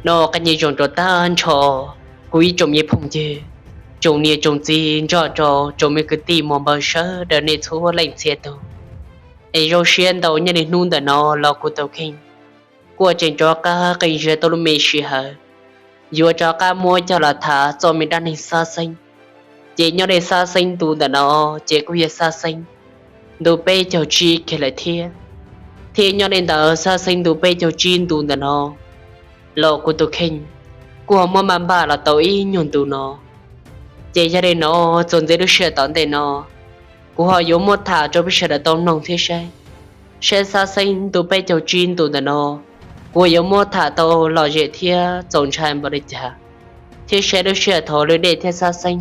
Noj qab nyob zoo rau tag nrho kuv ib tsoom me phooj ywg, tsoom niam tsoom txiv nrog rau tsoom me kwv tij muam npawg sawv daws nej txhua leej txhia tus. Es zoo siab ntau nyob li hnub ntawm no los kuv tus kheej kuj tseem rov qab qee zag tau lub me sij hawm yuav rov qab muab coj los tham txoj me dab neeg Xab Xeeb. Ces nyob li Xab Xeeb ntu ntawm no ces kuj yog Xab Xeeb ntu peb caug tsib kiag lawm thiab. Thiab nyob li ntawd Xab Xeeb ntu peb caug tsib ntu ntawm no los kuv tus kheej kuj ho muab npaj npaj los tau ib nyuag ntu no. Ces yog li no, txuas ntxiv lub sij hawm tom ntej no, kuv ho yuav muab tham rau peb sawv daws tau mloog thiab saib, saib Xab Xeeb ntu peb caug tsib ntu ntawm no kuv yuav muab tham tau lom zem thiab txaus ntshai npaum li cas, thiab saib lub sij hawm thaum lawv dej thiab Xab Xeeb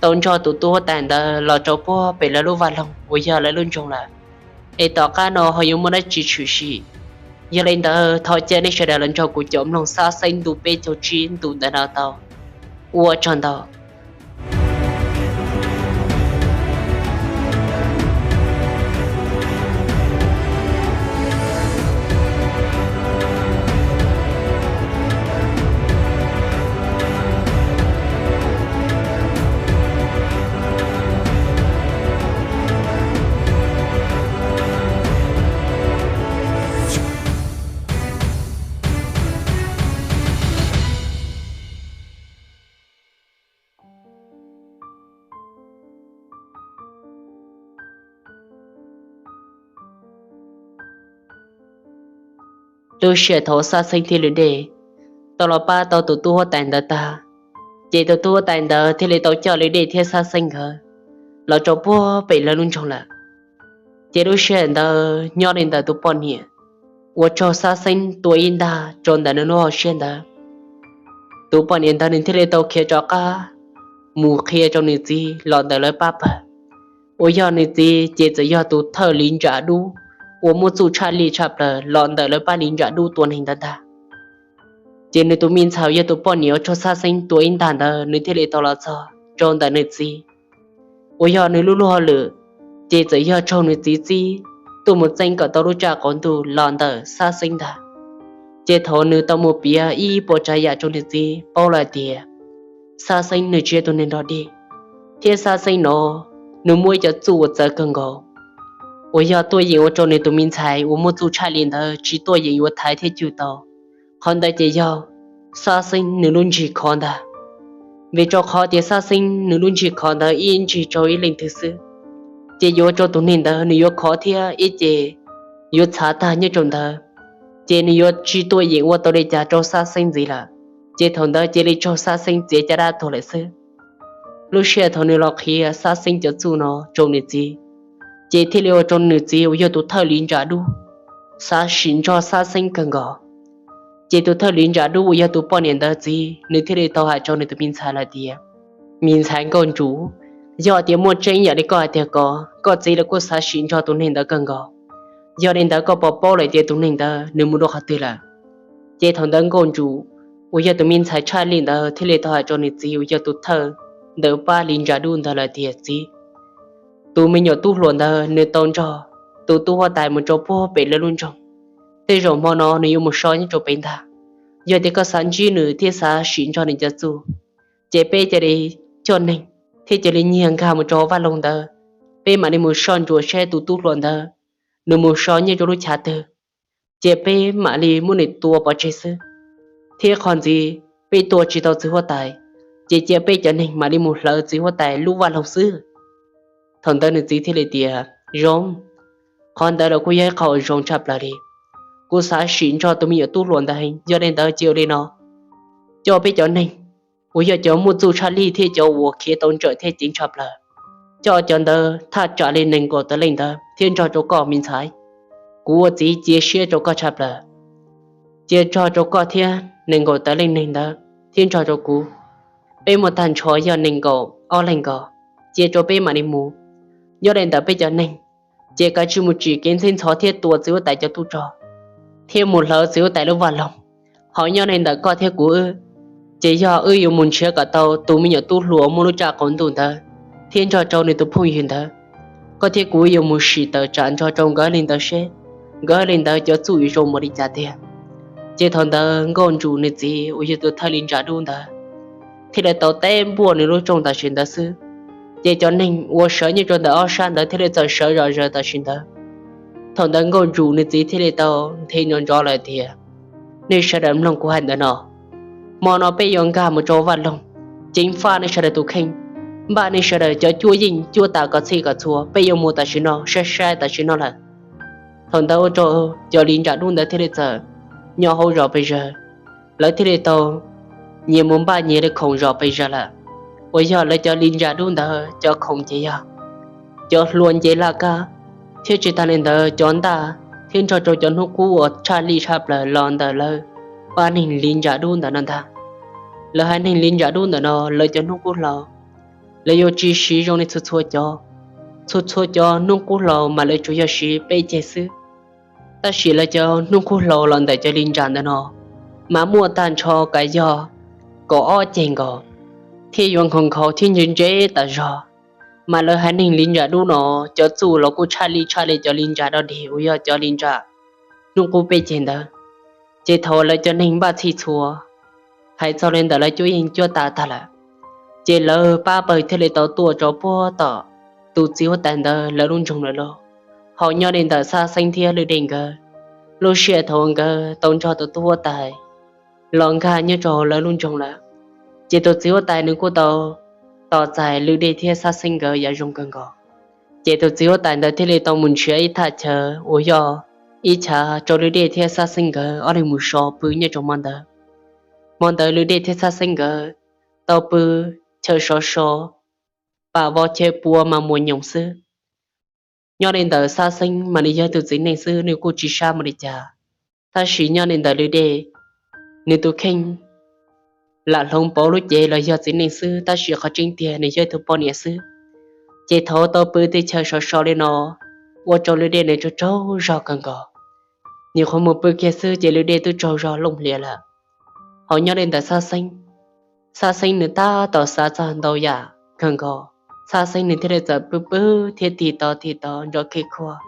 tau nrog tus tub huab tais ntawd los rau puag pem lawv lub vaj loog uas yog lawv lub nroog lawm, es tom qab no ho yuav muaj dab tsi tshwm sim. Yog li ntawd thov caw nej sawv daws los nrog kuv caum mloog Xab Xeeb ntu peb caug tsib ntu ntawm no tau. Ua tsaug ntau. Lub sij hawm thaum Xab Xeeb thiab lawv dej tau los pab tau tus tub huab tais ntawd tag, ces tus tub huab tais ntawd thiaj li tau coj lawv dej thiab Xab Xeeb nkawd los rau puag pem lawv lub nroog lawm. Ces lub sij hawm ntawd nyob li ntawd tus poj niam uas raug Xab Xeeb tua ib ntaj rau ntawm nws lub hauv siab ntawd, tus poj niam ntawd nws thiaj li tau khiav rov qab mus qhia rau nws txiv los ntawm lawv pab pawg, uas yog nws txiv ces txawm yog tus thawj liv ntsa dub uas muaj txuj tshaj lij tshaj plaws los ntawm lawv pab liv ntsa dub tua neeg ntawd ntag. Ces nws tus me ntxhais uas yog tus poj niam uas raug Xab Xeeb tua ib ntaj ntawd nws thiaj li tau los txog rau ntawm nws txiv, uas yog nws lub luag hauj lwm, ces txawm yog raug nws txiv txib tuaj mus txeeb kom tau lub tsaj qaum ntuj los ntawm Xab Xeeb ntag. Ces thaum nws tau mus piav ib puas tsav yam rau nws txiv paub lawm tias Xab Xeeb nws tsis yog tus neeg nrog dig, thiab Xab Xeeb no nws muaj ib co txuj uas txawv kawg nkaus, uas yog tuaj yeem ua rau nws tus me ntxhais uas muaj txuj tshaj lij ntawd tsis tuaj yeem yuav thaiv thiab cwj tau. Qhov ntawd ces yog Xab Xeeb nws lub ntsig khov ntag. Vim rau qhov tias Xab Xeeb nws lub ntsig khov ntawd ib ntsig rau ib leej twg xwb, ces yuav ua rau tus neeg ntawd nws yuav khov thiab ib ce yuav txhav tag nyob rau ntawd, ces nws yuav tsis tuaj yeem ua tau li cas rau Xab Xeeb ntxiv lawm. Ces thaum ntawd cia li raug Xab Xeeb txiav caj dab tuag lawm xwb. Lub sij hawm thaum nws los qhia Xab Xeeb cov txuj no rau nws txiv, ces thiaj li ua rau nws txiv uas yog tus thawj liv ntsa dub xav sim nrog Xab Xeeb kawg nkaus. Ces tus thawj liv ntsa dub uas yog tus poj niam ntawd txiv nws thiaj li tau hais rau nws tus me ntxhais lawm tias, me ntxhais nkauj ntsum, yog tias muaj tseeb yam li koj hais tiag ko, koj txiv los kuj xav sim nrog tus neeg ntawd kawg nkaus. Yog li ntawd koj puas paub lawm tias tus neeg ntawd nws mus dua qhov twg lawm? Ces thaum ntawd nkauj ntsum uas yog tus me ntxhais tshaj lij ntawd thiaj li tau hais rau nws txiv uas yog tus thawj ntawm pab liv ntsa dub ntawd lawm tias, txiv, tus me nyuam tub hluas ntawd nws tau nrog tus tub huab tais mus rau puag pem lawv lub nroog. Tej zaum hmo no nws yuav mus so nyob rau pem ntag. Yog tias koj xav ntsib nws thiab xav sim nrog nws cov txuj, ces peb cia li coj neeg thiab cia li nyiag nkag mus rau hauv vaj loog ntawd, peb mam li mus soj ntsuam saib tus tub hluas ntawd nws mus so nyob rau lub chav twg, ces peb mam li muab nws tua pov tseg xwb. Thiab qhov ntxiv, peb tua tsis tau txiv huab tais, ces cia peb cov neeg mam li mus hlawv txiv huab tais lub vaj loog xwb. Thaum ntawd nws txiv thiaj li tias, zoo, qhov ntawd los kuj yog ib qho uas zoo tshaj plaws li. Kuv xav sim nrog tus me nyuam tub hluas ntawd heev, yog li ntawd cia ua li no, coj peb cov neeg uas yog cov muaj txuj tshaj lij thiab cov uas khiav tau ntsawm thiab ceev tshaj plaws, coj cov ntawd thaj tsam li nees nkaum tawm leej ntawd thiab nrog rau koj me ntxhais. Kuv ua txiv cia siab rau koj tshaj plaws. Cia nrog rau koj thiab nees nkaum tawm leej neeg ntawd thiab nrog rau kuv, peb muaj tag nrho yog nees nkaum ob leeg nkaus, cia rau peb mam li mus. Nyob li ntawd peb cov neeg ces kav tsij mus tsim kev ntxheb ntxhov thiab tua txiv huab tais cov tub rog, thiab mus hlawv txiv huab tais lub vaj loog. Ho nyob li ntawm koj thiab kuv wb, ces yog wb yuav mus nrhiav kom tau tus me nyuam tub hluas muaj lub tsaj qaum ntuj ntawd thiab nrog rau nws tus phooj ywg ntawd. Koj thiab kuv yuav mus sim tawm tsam nrog rau nkawd li ntawd seb nkawd li ntawd cov txuj yuav zoo npaum li cas tiag. Ces thaum ntawd Nkauj Ntsum nws txiv uas yog tus thawj li ntsa dub ntawd thiaj li tau teb npuaj nws lub rooj tam sim ntawd xwb. Ces cov neeg uas sawv nyob rau ntawm ob sab ntawd thiaj li txawm sawv zom zaws tam sim ntawd. Thaum ntawd Nkauj Ntsum nws txiv thiaj li tau nthe nrov nrov lawm tias, Nej sawv daws mloog kuv hais ntawm no, hmo no peb yuav nkag mus rau vaj loog, ceev faj nej sawv daws tus kheej, npaj nej sawv daws cov cuab yeej cuab tas kom txhij kom txhua, peb yuav mus tam sim no, saib saib tam sim no lawm. Thaum ntawd ua rau cov li ntsa dub ntawd thiaj li txawm nyo hauv zos pes zaws, lawv thiaj li tau nyias mus npaj nyias li khoom zos pes zaws lawm. Uas yog lawv cov li ntsa dub ntawd cov khoom ces yog cov hlua nce laj kab, thiab tsis tas li ntawd cov ntaj thiab nrog rau cov hnub qub uas tshaj lij tshaj plaws los ntawm lawv pab neeg li ntsa dub ntawm no ntag. Lawv haiv neeg li ntsa dub ntawm no lawv cov hnub qub hlau lawv yuav tsis siv zoo li txhua txhua cov. Txhua txhua cov hnub qub hlau mas lawv tsuas yog siv peb ceg xwb. Tab sis lawv cov hnub qub hlau los ntawm cov li ntsa ntawm no mas muaj tag nrho kav yog kaum ob ceg nkaus, thiab yuav nkhaus nkhaus thiab ntse ntse tas zog. Mas lawv haiv neeg li ntsa dub no cov txuj los kuj tshaj lij tshaj li cov li ntsa dog dig uas yog cov li ntsa hnub qub peb ceg ntawd. Ces thaum lawv cov neeg npaj txhij txhua, hais txog li ntawm lawv cuab yeej cuab tas tag lawm, ces lawv pab pawg thiaj li tau tuaj rau puag tom tus txiv huab tais ntawd lawv lub nroog lawm lauj. Hos nyob li ntawm Xab Xeeb thiab Lwm Dej nkawd, lub sij hawm thaum nkawd tau nrog tus tub huab tais los nkag nyob rau lawv lub nroog lawm, ces tus txiv huab tais nws kuj tau tos txais Lwm Dej thiab Xab Xeeb nkawd yav zoo kawg nkaus. Ces tus txiv huab tais ntawd thiaj li tau mus nrhiav ib thaj chaw uas yog ib chav rau Lwm Dej thiab Xab Xeeb nkawd ob leeg mus so pw nyob rau hmo ntawd. Hmo ntawd Lwm Dej thiab Xab Xeeb nkawd tau pw chaw sov so, pam vov chaw pua mas muas nyoos xwb. Nyob li ntawm Xab Xeeb mas nws yog tus txiv neej xwb, nws kuj tsis sab mus li cas. Tab sis nyob li ntawm Lwm Dej, nws tus kheej lam hloov pauv lub cev los yog txiv neej xwb, tab sis qhov tseeb tiag nws yog ib tug poj niam xwb. Ces thaum tau pw tej chaw sov so li no, ua rau Lwm Dej nws tsaug tsaug zog kawg nkaus. Nyuam qhuav mus pw kiag xwb ces Lwm Dej twb tsaug zog looj hlias lawm. Hos nyob li ntawm Xab Xeeb, Xab Xeeb nws tab tom xav txog ntau yam kawg nkaus. Xab Xeeb nws thiaj li txawm pw pw thiab tig tod tig tod nrov khib khuag,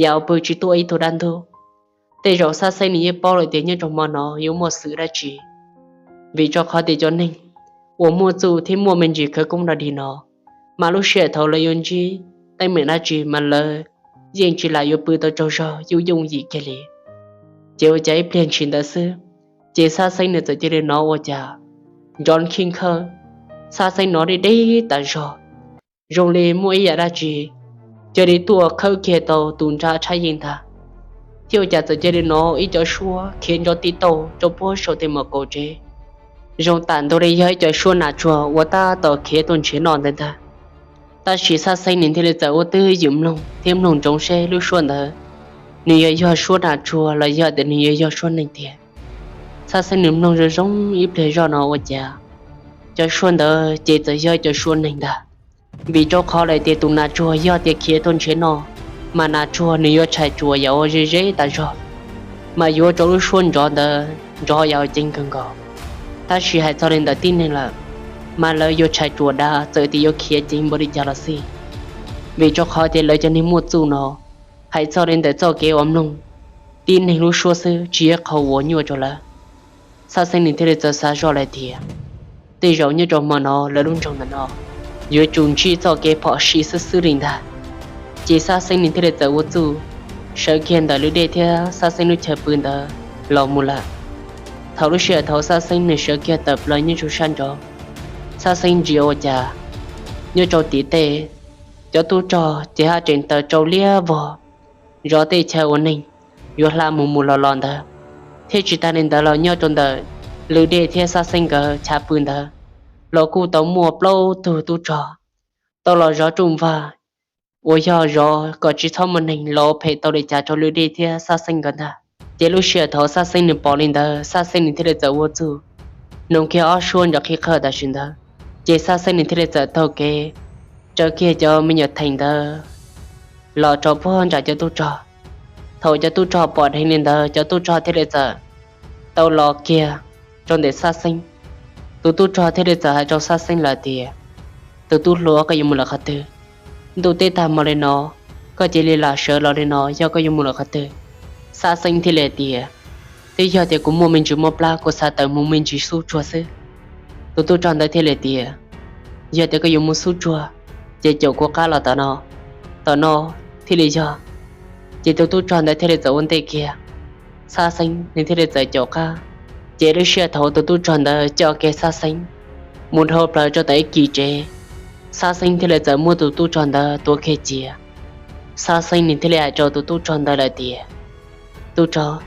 yam uas pw tsis tuaj ib tug dab ntub. Tej zaum Xab Xeeb nws yeej paub lawm tias nyob rau hmo no yuav muaj xwm dab tsi, vim rau qhov tias cov neeg uas muaj txuj thiab muaj me ntsis khawv koob dog dig no, mas lub sij hawm thaum lawv yuav ntsib teeb meem dab tsi mas lawv yeej tsis lam yuav pw tau tsaug zog yooj yooj yim kiag li. Ces ua cas ib pliag ntshis ntawd xwb, ces Xab Xeeb nws txawm cia li hnov ua cas nrov khib khawb, Xab Xeeb hnov deb deb tas zog, zoo li muaj ib yam dab tsi cia li tuaj khawb kiag tau tus nra tshab yeej ntag. Thiab ua cas txawm cia li hnov ib co suab khiav nrov tib tauj rau puag saum tej mos kaum tsev, zoo tam ntuj li yog ib co suab nas tsuag uas tab tom khiav tuaj nrhiav noj ntawd ntag. Tab sis Xab Xeeb nws thiaj li txawm ua twj ywm mloog thiab mloog ntsoov seb lub suab ntawd nws yuav yog suab nas tsuag los yog tias nws yuav yog suab neeg tiag. Xab Xeeb nws mloog zoo zoo ib pliag zoj no ua cas cov suab ntawd ces txawm yog cov suab neeg ntag. Vim rau qhov lawm tias tus nas tsuag yog tias khiav tuaj nrhiav noj, mas nas tsuag nws yuav tshais tsuas yam uas ze ze tas zog, mas yuav rau lub suab nrov ntawd nrov yam uas ceev kawg nkaus. Tab sis hais txog li ntawm tib neeg lawm, mas lawv yuav tshais tsuas dav txawm tias yuav khiav ceev npaum li cas los xij, vim rau qhov tias lawv cov neeg muaj txuj no, hais txog li ntawm txoj kev uas mloog tib neeg lub suab xwb tsis yog qhov uas nyuaj rau lawv. Xab Xeeb nws thiaj li txawm xav zoj lawm tias tej zaum nyob rau hmo no lawv lub nroog ntawm no yuav tsum ntsib txoj kev phom sij xwb xwb li ntag. Ces Xab Xeeb nws thiaj li txawm ua txuj sawv kiag ntawm Lwm Dej thiab Xab Xeeb lub chaw pw ntawd los mus lawm. Thaum lub sij hawm thaum Xab Xeeb nws sawv kiag tawm plaws nyob rau sab nraud, Xab Xeeb ntsia ua cas nyob rau tim tej cov tub rog ces haj tseem taws rau liab vog zov tej chaw uas neeg yuav hla mus mus los los ntawd. Thiab tsis tas li ntawd los nyob rau ntawm Lwm Dej thiab Xab Xeeb nkawd chav pw ntawd los kuj tau muaj plaub tug tub rog tau los zov rooj vag uas yog zov kom tsis txhob muaj neeg los phem tau li cas rau Lwm Dej thiab Xab Xeeb nkawd ntag. Ces lub sij hawm thaum Xab Xeeb nws pom li ntawd, Xab Xeeb nws thiaj li txawm ua txuj noog kiag ob suab nrov qhib qhawj tam sim ntawd. Ces Xab Xeeb nws thiaj li txawm taug kev raws kiag cov me nyuam theem ntawd los rau puag nram cov tub rog. Thaum cov tub rog pom dheev li ntawd, cov tub rog thiaj li txawm tau los kiag rau ntawm Xab Xeeb. Tus tub rog thiaj li txawm hais rau Xab Xeeb lawm tias, Tus tub hluas, koj yuav mus lawm qhov twg? Ntuj teb tag hmo li no, koj cia li lam sawv los li no, yog koj yuav mus lawm qhov twg? Xab Xeeb thiaj li tias, Twb yog tias kuv muaj me ntsis mob plab, kuv xav tawm mus me ntsis xub tsuag xwb. Tus tub rog ntawd thiaj li tias, Yog tias koj yuav mus xub tsuag, ces caum kuv qab los tom no, tom no thiaj li yog. Ces tus tub rog ntawd thiaj li txawm ua ntej kiag, Xab Xeeb nws thiaj li txawm caum qab. Ces lub sij hawm thaum tus tub rog ntawd coj kiag Xab Xeeb mus dhau plaws rau tom ib kis tsev, Xab Xeeb thiaj li txawm muab tus tub rog ntawd tuav kiag cia. Xab Xeeb nws thiaj li hais rau tus tub rog ntawd lawm tias, Tub rog,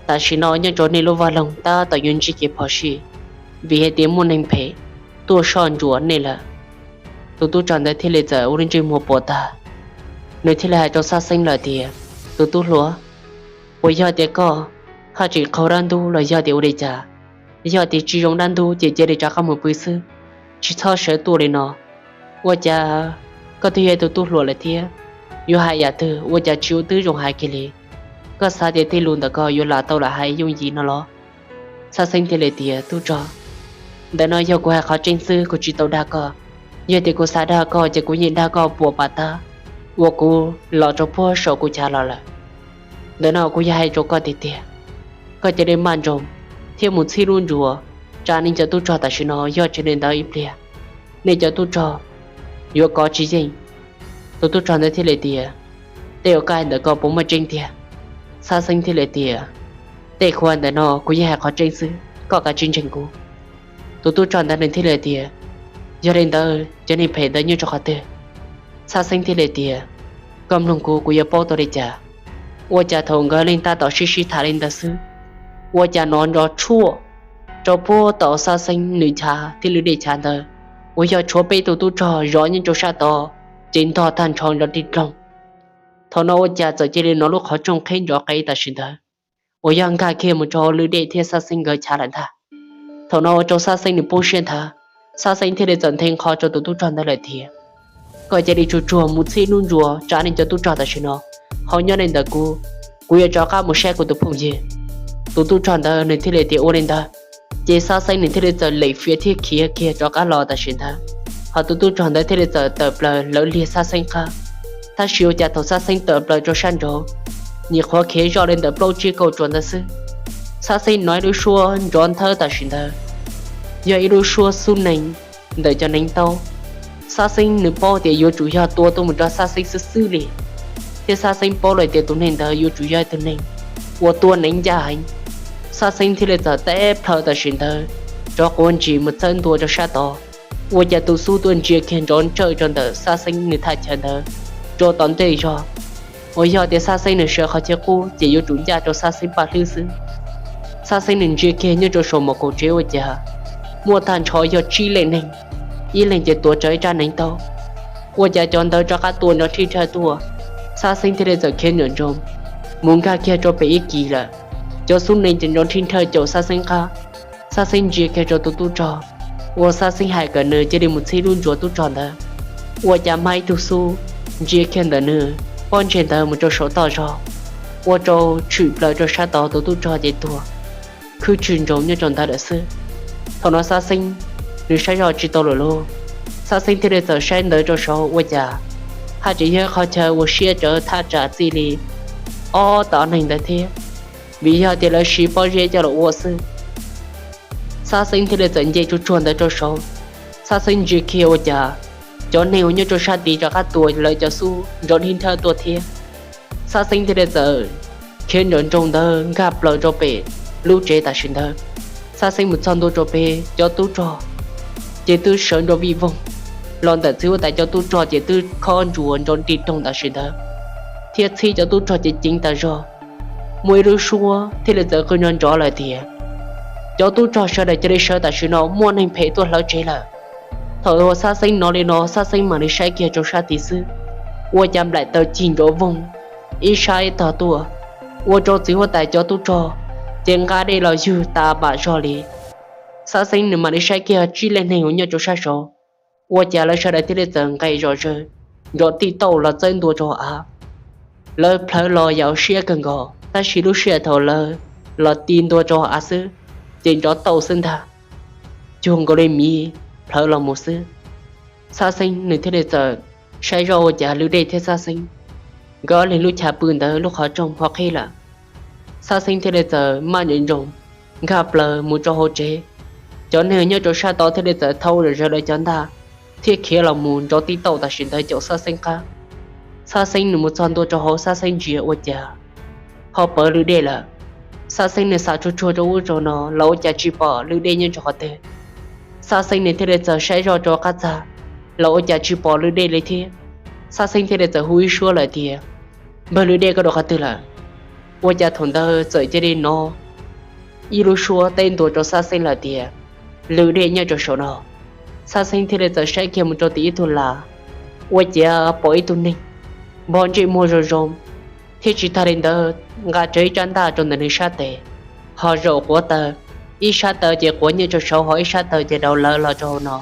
tam sim no nyob rau nej lub vaj loog tab tom yuav ntsib kev phom sij, vim hais tias muaj neeg phem tuaj soj ntsuam nej lawm. Tus tub rog ntawd thiaj li txawm ua lub ntsej muag puas tag, nws thiaj li hais rau Xab Xeeb lawm tias, Tus tub hluas, puas yog tias koj haj tseem qaug dab ntub los yog tias ua li cas? Yog tias tsis zoo dab ntub ces cia li rov qab mus pw xwb, tsis txhob sawv tuaj li no. Ua cas koj twb yog tus tub hluas lawm thiab, yuav hais yam twg ua cas tsis ua twb zoo hais kiag li? Koj xav tias tej lus ntawm koj yuav lam tau lam hais yooj yim no los? Xab Xeeb thiaj li tias, Tub rog, ntawm no yog kuv hais qhov tseeb xwb, kuv tsis tau dag koj. Yog tias kuv xav dag koj ces kuv yeej dag koj puas pas tag uas kuv los rau puag saum kuv chav los lawm. Ntawm no kuv yog hais rau koj tiag tiag, koj cia li maj nroos thiab mus txhib lub ntsuas tsa nej cov tub rog tam sim no, yog tsis li ntawd ib pliag nej cov tub rog yuav kov tsis yeej. Tus tub rog ntawd thiaj li tias, Tej uas koj hais ntawm koj puas muaj tseeb tiag? Xab Xeeb thiaj li tias, Tej kuv hais ntawm no kuv yeej hais qhov tseeb xwb, koj kav tsij ntseeg kuv. Tus tub rog ntawd nws thiaj li tias, Yog li ntawd cov neeg phem ntawd nyob rau qhov twg? Xab Xeeb thiaj li tias, Koj mloog kuv, kuv yuav paub tau li cas? Ua cas thaum nkawd leej tab tom sib sib tham li ntawd xwb, ua cas nov nrov tshuaj rau puag tom Xab Xeeb nws chav thiab lub dej chav ntawd, uas yog tshuav peb tus tub rog zov nyob rau sab tod, ces ntog tag nrho nrov dig dloog. Thaum no ua cas txawm cia li nov lub qhov rooj qhib nrov qev tam sim ntawd, uas yog nkag kiag mus rau lub dej thiab Xab Xeeb nkawd chav lawm ntag. Thaum no ua rau Xab Xeeb nws poob siab ntag, Xab Xeeb thiaj li txawm nthe nqho rau tus tub rog ntawd lawm tias, Koj cia li tsuag tsuag mus txhib lub ntsuas tsa nej cov tub rog tam sim no, ho nyob nej ntawm kuv, kuv yuav rov qab mus saib kuv tus phooj ywg. Tus tub rog ntawd nws thiaj li tias ua li ntawd, ces Xab Xeeb nws thiaj li txawm lem fiav thiab khiav kiag rov qab los tam sim ntawd. Ho tus tub rog ntawd thiaj li txawm tawm plaws lawv liag Xab Xeeb qab. Tab sis ua cas thaum Xab Xeeb tawm plaws rau sab nraud, nyuam qhuav khiav zoj li ntawm plaub tsib kauj ruam ntawd xwb, Xab Xeeb nov ib lub suab nrov nthawb tam sim ntawd, yog ib lub suab xub nees ntawm cov neev taub. Xab Xeeb nws paub tias yuav tsum yog tua tuaj mus rau Xab Xeeb xwb xwb li, thiab Xab Xeeb paub lawm tias tus neeg ntawd yuav tsum yog tus neeg uas tua neev ncaj heev. Xab Xeeb thiaj li txawm teb plhaw tam sim ntawd rov quav ntsis mus txawb ntua rau sab tod. Ua cas tus xub tuaj ntsia kiag nrov ntsawj rau ntawm Xab Xeeb nws thaj chaw ntawd rau tom ntej zog, uas yog tias Xab Xeeb nws sawv qhov chaw qub ces yuav tsum ncaj rau Xab Xeeb paj hlwb xwb. Xab Xeeb nws ntsia kiag nyob rau saum mom kaum tsev ua cas muaj tag nrho yog tsib leej neeg, ib leeg ces tuav rawv ib rab neev taub. Ua cas cov ntawd rov qab tua nrov nrhij nrhawj tuaj, Xab Xeeb thiaj li txawm khiav nram nroog mus nkag kiag rau pem ib kis lawm. Cov xub nees ces nrov nrhij nrhawj caum Xab Xeeb qab. Xab Xeeb ntsia kiag rau tus tub rog uas Xab Xeeb hais kom nws cia li mus txhib lub ntsuas tub rog ntawd, ua cas muaj ib tug xub ntsia kiag ntawm nws pob ntseg ntawd mus rau saum toj zog, ua rau tshwm plaws rau sab tod tus tub rog ces tuag khwb tshwm ntsoov nyob rau ntawd lawm xwb. Thaum no Xab Xeeb nws saib zoj tsis tau lawm lauj, Xab Xeeb thiaj li txawm saib ntawd rau saud ua cas haj tseem yog qhov chaw uas siab rawv thaj tsam txij li ob tog neeg ntawd thiab, vim yog tias lawv siv pob zeb coj los ua xwb. Xab Xeeb thiaj li txawm nce tsuag tsuag ntawd rau saud. Xab Xeeb ntsia kiag ua cas cov neeg uas nyob rau sab tid rov qab tua lawv cov xub nrov nrhij nrhawj tuaj thiab. Xab Xeeb thiaj li txawm khiav nram nroog ntawd nkag plaws rau pem lub tsev tam sim ntawd. Xab Xeeb mus txog ntua rau pem cov tub rog ces twb sawv nrov vij voog los ntawm txiv huab tais cov tub rog ces twb khob ntsuas nrov nrig doog tam sim ntawd, thiab txhib cov tub rog ces ceev tas zog. Muaj ib lub suab thiaj li txawm qw nrov nrov lawm tias, Cov tub rog sawv daws cia li sawv tam sim no, muaj neeg phem tuaj hlawv tsev lawm. Thaum uas Xab Xeeb hnov li no, Xab Xeeb mam li saib kiag rau sab tid xwb, ua cas nplaim taws cig nrov voog ib sab ib tog tuaj, ua rau txiv huab tais cov tub rog ces nqa dej los ywg tas npam zog li. Xab Xeeb nws mam li saib kiag tsib leej neeg uas nyob rau sab saud, ua cas lawv sawv daws thiaj li txawm nqes zom zaws nrov tij tauj los txawb ntua rau av. Lawv plhawv los yam siab kawg nkaus, tab sis lub sij hawm thaum lawv los ti ntua rau av xwb, ces nrov tauj xwb ntag, cuag nkaus li miv plhawv los mus xwb. Xab Xeeb nws thiaj li txawm saib zoj ua cas lub dej thiab Xab Xeeb nkawd ob leeg lub chav pw ntawd lub qhov rooj ho qhib lawm. Xab Xeeb thiaj li txawm maj nroos nroos nkag plaws mus rau hauv tsev. Cov neeg nyob rau sab tod thiaj li txawm thau zom zaws lawv cov ntaj thiab khiav los mus nrov tib tauj tam sim ntawd caum Xab Xeeb qab. Xab Xeeb nws mus txog ntua rau hauv, Xab Xeeb ntsia ua cas ho pawv lwm dej lawm. Xab Xeeb nws xav tsuag tsuag rau ub rau no los ua cas tsis pom lwm dej nyob rau qhov twg. Xab Xeeb nws thiaj li txawm saib zoj rau qab txag los ua cas tsis pom lwm dej li thiab. Xab Xeeb thiaj li txawm hu ib suab lawm tias, Npawg, lwm dej koj dua qhov twg lawm? Ua cas thaum ntawd txawm cia li hnov ib lub suab teb ntua rau Xab Xeeb lawm tias, Lwm dej nyob rau saum no. Xab Xeeb thiaj li txawm saib kiag mus rau tim ib tug las, ua cas pom ib tug neeg npog ntsej muag zoo zoo, thiab tsis tag li ntawd nqa rawv ib rab ntaj rau ntawm nws sab tes, ho zaum quav taw, ib sab taw ces quav nyiaj rau saud ho ib sab taw ces daus lawv los rau hauv no,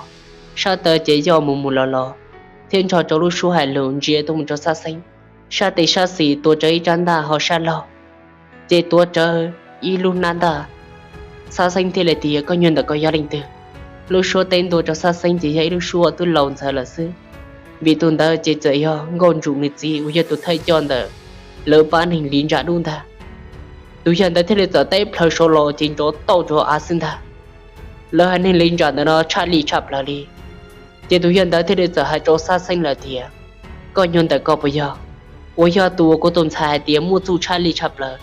sab taw ces yoj mus mus los los, thiab nrog rau lub suab hais lus ntsia tuaj mus rau Xab Xeeb. Sab tes sab xis tuav rawv ib rab ntaj ho sab laug ces tuav rawv ib lub hnab ntaj. Xab Xeeb thiaj li tias, Koj nyuag ntawm koj yog leej twg? Lub suab teb ntua rau Xab Xeeb ces yog ib lub suab twb laus ntxhawv lawm xwb, vim tus ntawd ces txawm yog Nkauj Ntsum nws txiv uas yog tus thawj coj ntawm lawv pab neeg liv ntsam dub ntag. Tus yawg ntawd thiaj li txawm teb plhaws saud los ces nrov tauj rau av xwb ntag. Lawv haiv neeg liv ntsam ntawm no tshaj lij tshaj plaws li. Ces tus yawg ntawd thiaj li txawm hais rau Xab Xeeb lawm tias, Koj nyuag ntawm koj puas yog uas yog tus uas kuv tus ntxhais hais tias muaj txuj tshaj lij tshaj plaws,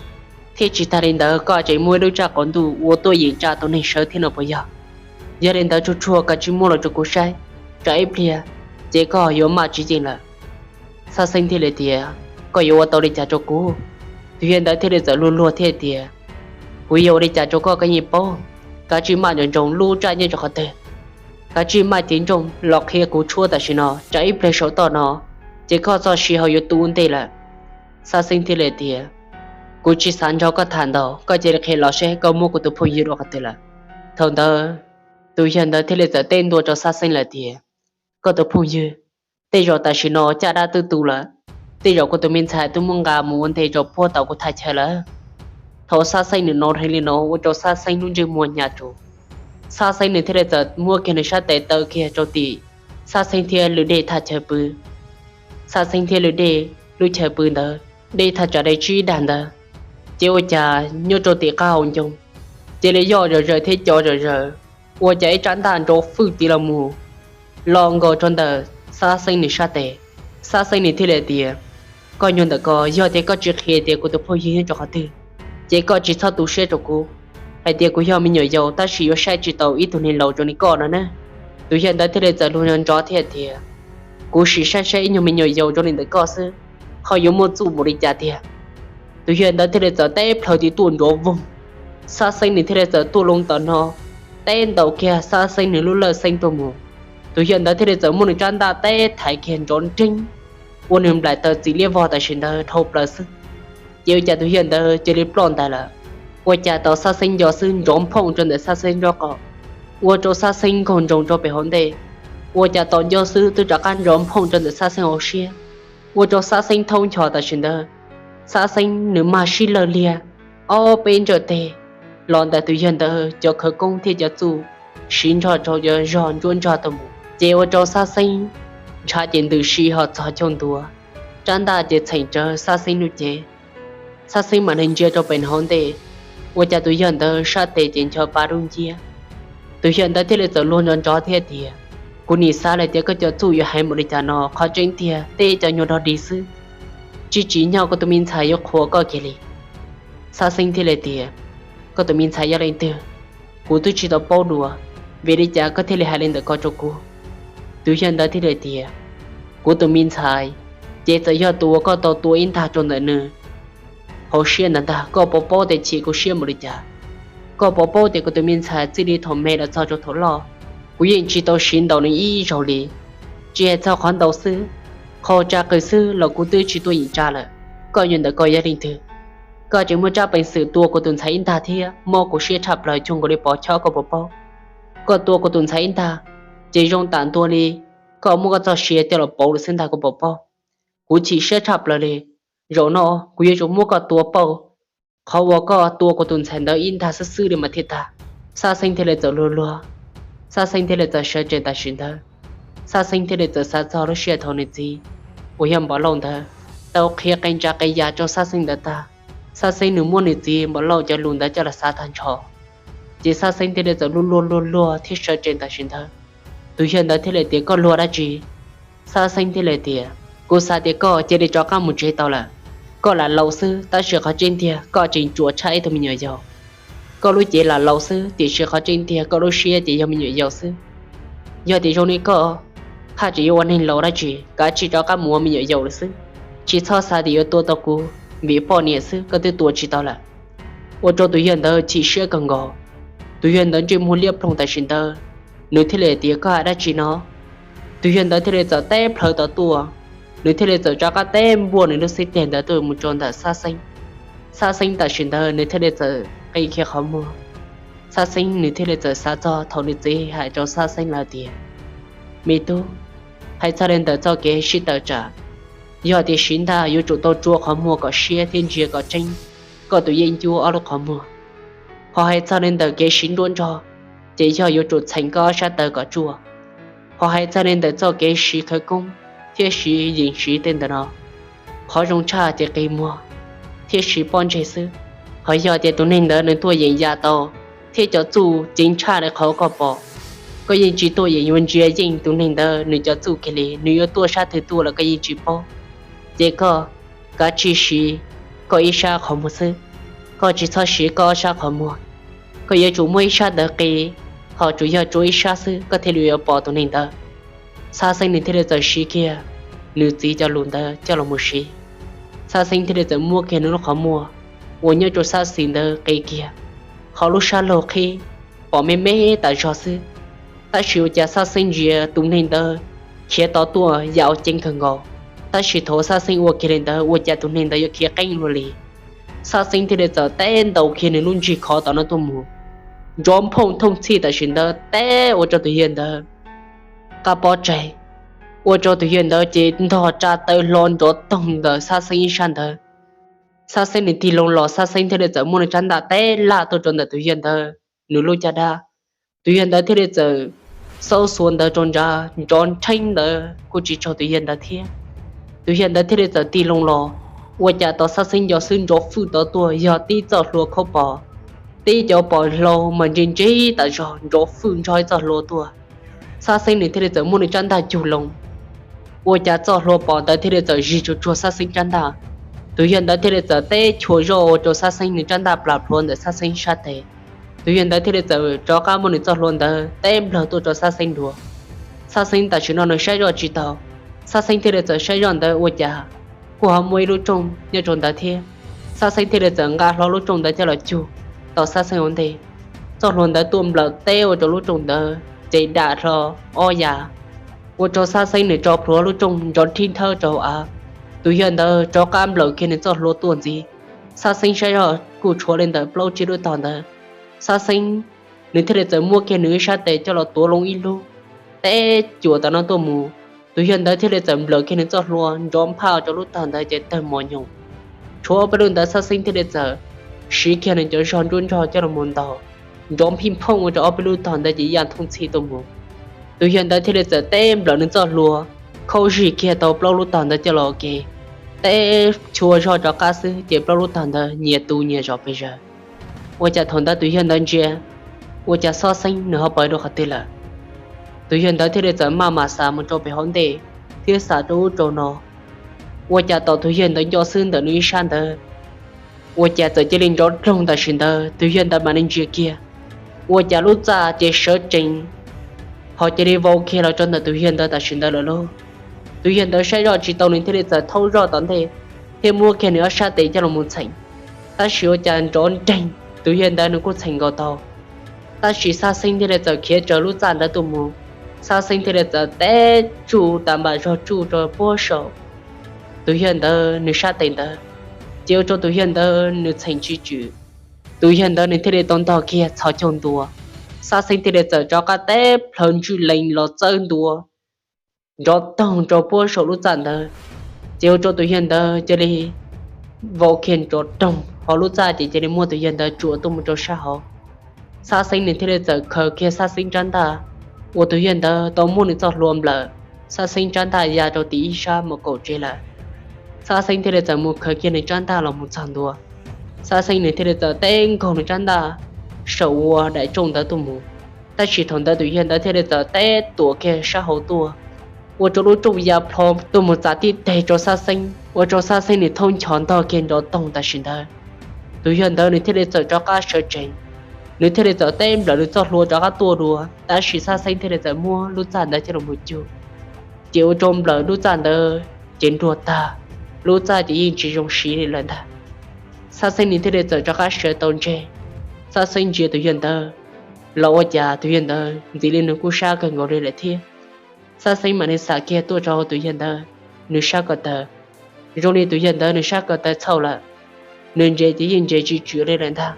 thiab tsis tag li ntawd koj tseem muaj ib lub tsaj qaum ntuj uas tuaj yeem tsa tus neeg sawv thiab no puas yog? Yog li ntawd tsuag tsuag koj tsis muab los rau kuv saib, tsam ib pliag ces koj yuav maj tsis yeej lawm. Xab Xeeb thiaj li tias, Koj yuav ua tau li cas rau kuv? Tus yawg ntawd thiaj li txawm luag luag thiab tias, Kuv yuav ua li cas rau koj koj yeej paub, kav tsij maj nroos nroos lub tsaj nyob rau qhov twg, kav tsij maj cev nrooj los qhia kuv tshuab tam sim no, tsam ib pliag saum toj no ces koj txoj sia ho yuav tu ua ntej lawm. Xab Xeeb thiaj li tias, Kuv tsis xav nrog koj tham ntau, koj cia li qhia los seb koj muab kuv tus phooj ywg rau qhov twg lawm. Thaum ntawd tus yawg ntawd thiaj li txawm teb ntua rau Xab Xeeb lawm tias, Koj tus phooj ywg, tej zaum tam sim no caj dab twb tu lawm, tej zaum kuv tus me ntxhais twb muab nqa mus ua ntej rau puag tom kuv thaj chaw lawm. Thaum Xab Xeeb nws hnov li no ua rau Xab Xeeb lub ntsej muag hnyav rus. Xab Xeeb nws thiaj li txawm muab kiag nws sab tes taw kiag rau tim Xab Xeeb thiab lwm dej thaj chaw pw. Xab Xeeb thiab lwm dej lub chaw pw ntawd dej thaj tsam li tsib dag ntawd, ces ua cas nyob rau tim qab hauv ncoo cia li yoj zom zaws thiab co zom zaws, ua cas ib rab ntaj nrov fwj tiv los mus los nkaus rau ntawm Xab Xeeb nws sab tes. Xab Xeeb nws thiaj li tias, Koj nyuag ntawm koj, yog tias koj tsis qhia tias kuv tus phooj ywg nyob rau qhov twg, ces koj tsis txhob tu siab rau kuv, hais tias kuv yog me nyuam yaus tab sis yuav saib tsis taus ib tug neeg laus zoo li koj no na. Tus yawg ntawd thiaj li txawm luag nrov nrov thiab tias, Kuv sim saib saib ib nyuag me nyuam yaus zoo li ntawm koj xwb, ho yuav muaj txuj npaum li cas tiag. Tus yawg ntawd thiaj li txawm teb plhaws tim tuaj nrov voog. Xab Xeeb nws thiaj li txawm tuaj loo tom no, teb ntaus kiag Xab Xeeb nws lub lawj xeeb tuaj mus. Tus yawg ntawd thiaj li txawm muab nws rab ntaj teb thaiv kiag nrov nreeb, ua nws nplaim taw txim liab vog tam sim ntawd dhau plaws xwb. Ces ua cas tus yawg ntawd cia li ploj ntais lawm. Ua cas tau Xab Xeeb nco xwb nrov nphooj rau ntawm Xab Xeeb nraub qaum, ua rau Xab Xeeb nkaug nroos rau pem hauv ntej. Ua cas tau nco xwb twb rov qab nrov nphooj rau ntawm Xab Xeeb hauv siab, ua rau Xab Xeeb thaub ncho tam sim ntawd. Xab Xeeb nws mag sib lawg liag, ob peb ntsawj teg los ntawm tus yawg ntawd cov khawv koob thiab cov txuj siv nrog rau cov zog ntsuab nrog tau mus, ces ua rau Xab Xeeb ntshav ces ntws si ho txog caug ntua, rab ntaj ces txheem rawv Xab Xeeb lub cev. Xab Xeeb mam li ntsia rau pem hauv ntej, ua cas tus yawg ntawd sab tes ces ncho pa dub nciab. Tus yawg ntawd thiaj li txawm luag nrov nrov thiab tias, Kuv nim xav lawm tias koj cov txuj yuav heev npaum li cas no, qhov tseeb tiag tej cov nyuag dog dig xwb, tsis tsim nyog kuv tus me ntxhais yuav qhuas koj kiag li. Xab Xeeb thiaj li tias, Koj tus me ntxhais yog leej twg? Kuv twb tsis tau paub dua, vim li cas koj thiaj li hais li ntawm ko rau kuv? Tus yawg ntawd thiaj li tias, Kuv tus me ntxhais ces txawm yog tus uas koj tau tua ib ntag rau ntawm nws hauv siab ntawd ntag. Koj puas paub tias chim kuv siab npaum li cas? Koj puas paub tias kuv tus me ntxhais txij li thaum me los txog rau thaum loj, kuv yeej tsis tau siv ntaus nws ib zaug li. Tsis hais txog qhov ntaus xwb, qhov tsa qws xwb los kuv twb tsis tuaj yeem tsa lawm. Koj nyuag ntawm ko yog leej twg? Koj tseem muaj tsab peev xwm tua kuv tus ntxhais ib ntag thiab mob kuv siab tshaj plaws cuag nkaus li pov chob, koj puas paub? Koj tua kuv tus ntxhais ib ntag, ces zoo tam ntua li koj muab koj txoj sia coj los pauv lawm xwb ntag, koj puas paub? Kuv chim siab tshaj plaws li. Zaum no kuv yuav tsum muab koj tua pauj qhov uas koj tua kuv tus ntxhais ntawd ib ntag xwb xwb li mas thiaj tag. Xab Xeeb thiaj li txawm luag luag, Xab Xeeb thiaj li txawm sawv tsees tam sim ntawd. Xab Xeeb thiaj li txawm xav txog lub sij hawm thaum nws txiv uas yog Npov Lauj ntawd tau qhia qee tsa qee yam rau Xab Xeeb ntawd tag. Xab Xeeb nws muab nws txiv Npam Lauj cov lus ntawd coj los xav tag nrho, ces Xab Xeeb thiaj li txawm luag luag luag luag thiab sawv tsees tam sim ntawd. Tus yawg ntawd thiaj li tias, Koj luag dab tsi? Xab Xeeb thiaj li tias, Kuv xav tias koj cia li rov qab mus tsev tau lawm. Koj lam laus xwb tab sis qhov tseeb tiag koj tseem tsuas tshaj ib tug me nyuam yaus. Koj lub cev lam laus xwb tiam sis qhov tseeb tiag koj lub siab ces yog me nyuam yaus xwb. Yog tias zoo li koj, haj tseem yuav ua neeg laus dab tsi? Kav tsij rov qab mus ua me nyuam yaus lawm xwb. Tsis txhob xav tias yuav tua tau kuv, vim poj niam xwb koj twb tua tsis tau lawm. Ua rau tus yawg ntawd chim siab kawg nkaus. Tus yawg ntawd ntsej muag liab ploog tam sim ntawd, nws thiaj li tias, Koj hais dab tsi no? Tus yawg ntawd thiaj li txawm teb plhawv tod tuaj, nws thiaj li txawm rov qab teb npuaj nws lub xib teg ntawd tuaj mus rau ntawm Xab Xeeb. Xab Xeeb tam sim ntawd nws thiaj li txawm qi kiag qhov muag. Xab Xeeb nws thiaj li txawm xav txog thaum nws txiv hais rau Xab Xeeb lawm tias, Me tub, hais txog li ntawm txoj kev sib tawm tsam, yog tias siv ntaj yuav tsum tau rua qhov muag kom siab thiab ntsia kom tseeb koj tus yeeb ncuab ob lub qhov muag. Ho hais txog li ntawm kev siv nruab nrog, ces yog yuav tsum txheem koj ob sab taw kom tsuaj. Ho hais txog li ntawm txoj kev siv khawv koob thiab siv yees siv tej ntawm no, qhov zoo tshaj ces qi muag thiab siv pob ntseg xwb. Ho yog tias tus neeg ntawd nws tuaj yeem ya tau thiab cov txuj ceev tshaj li qhov koj pom, koj yeej tsis tuaj yeem yuav ntsia yeej tus neeg ntawd nws cov txuj kiag li, nws yuav tuaj sab twg tuaj los koj yeej tsis paub. Ces koj kav tsij siv koj ib sab qhov muag xwb, koj tsis txhob siv koj ob sab qhov muag. Koj yuav tsum muab ib sab ntawd qi, ho tsuas yog tsuav ib sab xwb koj thiaj li yuav pom tus neeg ntawd. Xab Xeeb nws thiaj li txawm siv kiag nws txiv cov lus ntawd coj los mus siv. Xab Xeeb thiaj li txawm muab kiag nws lub qhov muag uas nyob rau sab xis ntawd qi kiag, ho lub sab laug qhib pom me me tas zog xwb. Tab sis ua cas Xab Xeeb ntsia tus neeg ntawd khiav tod tuaj yam ceev kawg nkaus, tab sis thaum Xab Xeeb ua kiag li ntawd ua cas tus neeg ntawd yuav khiav qeeb luaj li. Xab Xeeb thiaj li txawm teb ntaus kiag nws lub ntsig khov tom no tuaj mus, nrov nphooj thooj txhij tam sim ntawd teb ua rau tus yawg ntawd qab pob tsaig, ua rau tus yawg ntawd ces ntog tsa taw hlo nrov toog ntawm Xab Xeeb ib sab ntawd. Xab Xeeb nws tig loo los, Xab Xeeb thiaj li txawm muab nws rab ntaj teb laj tuaj rau ntawm tus yawg ntawd nws lub caj dab. Tus yawg ntawd thiaj li txawm xaub xuav ntawd rau nrad, nrov nrheeb ntawd kuj tsis raug tus yawg ntawd thiab. Tus yawg ntawd thiaj li txawm tig loo los, ua cas tos Xab Xeeb nco xwb nrov fwj tod tuaj yog tib txoj hlua khaub pos, tib cov pos hlau mas ntse ntse tas zog nrov fwj nrog ib txoj hlua tuaj. Xab Xeeb nws thiaj li txawm muab nws rab ntaj cug loo, ua cas txoj hlua pos ntawd thiaj li txawm zig tsuag tsuag Xab Xeeb rab ntaj. Tus yawg ntawd thiaj li txawm teb chua zoj ua rau Xab Xeeb nws rab ntaj plam plhuav ntawm Xab Xeeb sab tes. Tus yawg ntawd thiaj li txawm rov qab muab nws txoj hlua ntawd teb nplawg tuaj rau Xab Xeeb dua. Xab Xeeb tam sim no nws saib zoj tsis taus, Xab Xeeb thiaj li txawm saib zoj ntawd ua cas kuj ho muaj ib lub rooj nyob rau ntawd thiab. Xab Xeeb thiaj li txawm nqa hlo lub rooj ntawd coj los cug tau Xab Xeeb ua ntej. Txoj hlua ntawd tuaj nplawm teb ua rau lub rooj ntawd ces dam hlo ob yav, ua rau Xab Xeeb nws tso plhuav lub rooj nrov nrhib nthawb rau hauv av. Tus yawg ntawd rov qab nplawm kiag nws txoj hlua tuaj ntxiv. Xab Xeeb saib zoj kuj tshuav li ntawm plaub tsib lub tog ntawd. Xab Xeeb nws thiaj li txawm muab kiag nws ib sab tes coj los tuav loo ib lub, teb cuam tom no tuaj mus. Tus yawg ntawd thiaj li txawm nplawm kiag nws txoj hlua nrov nphaj rau lub tog ntawd ces tawg mos nyoos. Tshuav ob peb lub ntawd Xab Xeeb thiaj li txawm siv kiag nws cov zog nruab nrog coj los mus ntaus, nrov nphij nphooj ua rau ob peb lub tog ntawd ces ya thooj txhij tuaj mus. Tus yawg ntawd thiaj li txawm teb nplawm nws txoj hlua, khaub zig kiag tau plaub lub tog ntawd coj los ua ke, teb chua zog rov qab xwb ces plaub lub tog ntawd nyias tu nyias zos pes zaws. Ua cas thaum ntawd tus yawg ntawd ntsia, ua cas Xab Xeeb nws ho pawv rau qhov twg lawm. Tus yawg ntawd thiaj li txawm maj mam xav mus rau pem hauv ntej thiab xav rau ub rau no. Ua cas tos tus yawg ntawd nco xwb ntawm nws ib sab ntawd, ua cas txawm cia li nrov dloog tam sim ntawd tus yawg ntawd mam li ntsia kiag, ua cas lub txaj ces sawv tsees, ho cia li vau kiag los rau ntawm tus yawg ntawd tam sim ntawd lawm lauj. Tus yawg ntawd saib zoj tsis tau nws thiaj li txawm thaub zoj tom ntej thiab muab kiag nws ob sab tes coj los mus txheem, tab sis ua cas nrov nreeg, tus yawg ntawd nws kuj txheem nkaus tau. Tab sis Xab Xeeb thiaj li txawm khiav raws lub txaj ntawd tuaj mus. Xab Xeeb thiaj li txawm teb tsuj tas npam zog tsuj rau puag saum tus yawg ntawd nws sab tes ntawd, ces ua rau tus yawg ntawd nws txheem tsis tswm. Tus yawg ntawd nws thiaj li tau ntog kiag txhos caug ntua. Xab Xeeb thiaj li txawm rov qab teb plhawv ntswj lees los txawb ntua, nrov toog rau puag saum lub txaj ntawd, ces ua rau tus yawg ntawd cia li vau kiag nrov toog, ho lub txaj ces cia li muab tus yawg ntawd tsuam tuaj mus rau sab hauv. Xab Xeeb nws thiaj li txawm khaws kiag Xab Xeeb rab ntaj, uas tus yawg ntawd tau muab nws txoj hlua nplawm Xab Xeeb rab ntaj ya rau tim ib sab mus kaum tsev lawm. Xab Xeeb thiaj li txawm mus khaws kiag nws rab ntaj los mus txog ntua. Xab Xeeb nws thiaj li txawm teb nkaug nws rab ntaj saum ua daim rooj ntawd tuaj mus. Tab sis thaum ntawd tus yawg ntawd thiaj li txawm teb tuam kiag sab hauv tuaj, ua rau lub rooj ya plho tuaj mus txav tib teg rau Xab Xeeb, ua rau Xab Xeeb nws thoob nchos ntog kiag nrov toog tam sim ntawd. Tus yawg ntawd nws thiaj li txawm rov qab sawv tsees, nws thiaj li txawm teb nplawm nws txoj hlua rov qab tuaj dua, tab sis Xab Xeeb thiaj li txawm muab lub txaj ntawd coj los mus cug, ces ua rau nplawm lub txaj ntawd ces nruag tag, lub txaj ces yeej tsis zoo siv li lawm ntag. Xab Xeeb nws thiaj li txawm rov qab sawv tau ntseg. Xab Xeeb ntsia tus yawg ntawd los ua cas tus yawg ntawd ntxim li nws kuj sab kawg nkaus li lawm thiab. Xab Xeeb mam li xam kiag tuaj rau tus yawg ntawd, nws sab ko taw. Zoo li tus yawg ntawd nws sab ko taw txhaum lawm, nws ntses ces yeej ntses tsis tswm li lawm ntag.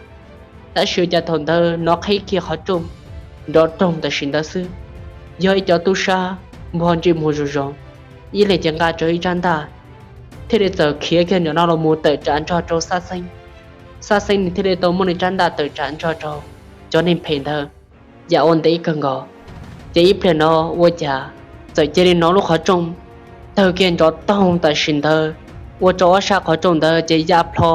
Tab sis ua cas thaum ntawd hnov qhib kiag qhov rooj nrov roog tam sim ntawd xwb, yog ib co tub sab npog ntsej muag zoo zoo, ib leeg ces nqa rawv ib rab ntaj, thiaj li txawm khiav kiag nram no los mus tawm tsam nrog rau Xab Xeeb. Xab Xeeb nws thiaj li tau muab nws rab ntaj tawm tsam nrog rau cov neeg phem ntawd ya ua ntev kawg nkaus. Ces ib pliag no ua cas txawm cia li hnov lub qhov rooj tawg kiag nrov toog tam sim ntawd, ua rau ob sab qhov rooj ntawd ces ya plho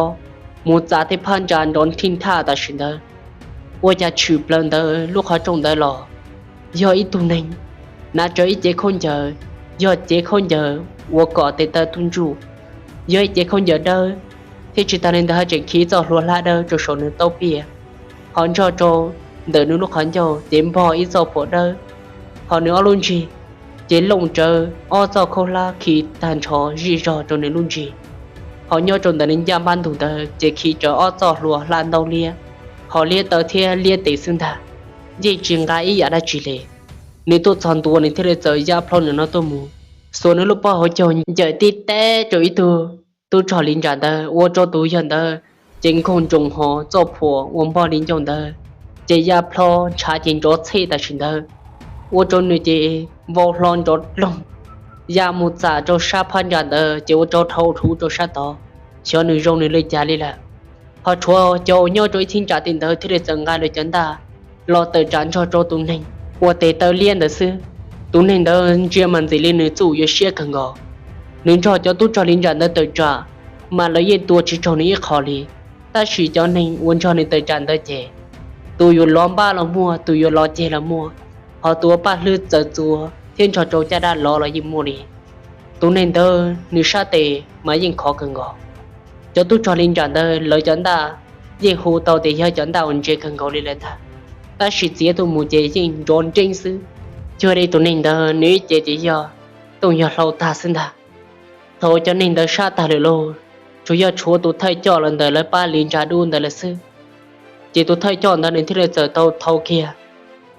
mus txav tej phab ntsa nrov nrhij nthaj tam sim ntawd. Ua cas tshwm plaws ntawd lub qhov rooj ntawd los yog ib tug neeg hnav rawv ib cev khaub ncaws, yog cev khaub ncaws uas kom tes taw tuj ntsuj, yog ib cev khaub ncaws dawb, thiab tsis tas li ntawd haj tseem khi txoj hlua hlab dawb rau saum nws taub piaj, ho nrog rau ntawm nws lub qhov ncauj ces npog ib txoj phuam dawb, ho nws ob lub ntsig ces looj rawv ob txoj khaub hlab khi tag nrho zij zog rau nws lub ntsig. Ho nyob rau ntawm nws ncaj npab ntug ntawd ces khi rawv ob txoj hlua hla ntaub liab, ho liab taw thiab liab tes xwb ntag, yeej tsis nqa ib yam dab tsi li. Nws tuaj txog ntua nws thiaj li txawm ya plho nram no tuaj mus, xuas nws lub pob hauv caug ncaws tib teb rau ib tug tub rog li ntsa ntawd, ua rau tus yawg ntawd ces nkaug ntsoos ho txoj phuam uas npog li ncauj ntawd ces ya plho ntshav ces nrov txhej tam sim ntawd, ua rau nws ces vau hlo nrov loog ya mus txam rau sab phab ntsa ntawd ces ua rau dhau huv rau sab tod, xyov nws zoo nws li cas li lawm. Ho tshuav cov uas nyob rau ib thib ntsa tim ntawd thiaj li txawm nqa lawv cov ntaj los tawm tsam nrog rau tus neeg uas tes taw liab ntawd xwb. Tus neeg ntawd ntsia mas ntxim li nws txuj yuav siab kawg nkaus. Nws nrog cov tub rog li ntsa ntawd tawm tsam, mas lawv yeej tua tsis raug nws ib qho li. Tab sis cov neeg uas nrog nws tawm tsam ntawd ces tus yuav lov npab los muaj, tus yuav lov ceg los muaj, ho tus uas paj hlwb txawv txuas thiab nrog rau caj dab lov los yeej muaj li. Tus neeg ntawd nws sab tes mas yeej khov kawg nkaus. Cov tub rog li ntsa ntawd lawv cov ntaj yeej hu tau tias yog cov ntaj uas ntse kawg nkaus li lawm ntag, tab sis txiav tuaj mus ces yeej nrov nreeb xwb. Cuag li tus neeg ntawd nws ib ce ces yog tooj yog hlau tag xwb ntag. Thaum cov neeg ntawd sab tag lawm lauj, tsuas yog tshuav tus thawj coj los ntawm lawv pab li ntsa dub ntawd lawm xwb. Ces tus thawj coj ntawd nws thiaj li txawm tau thau kiag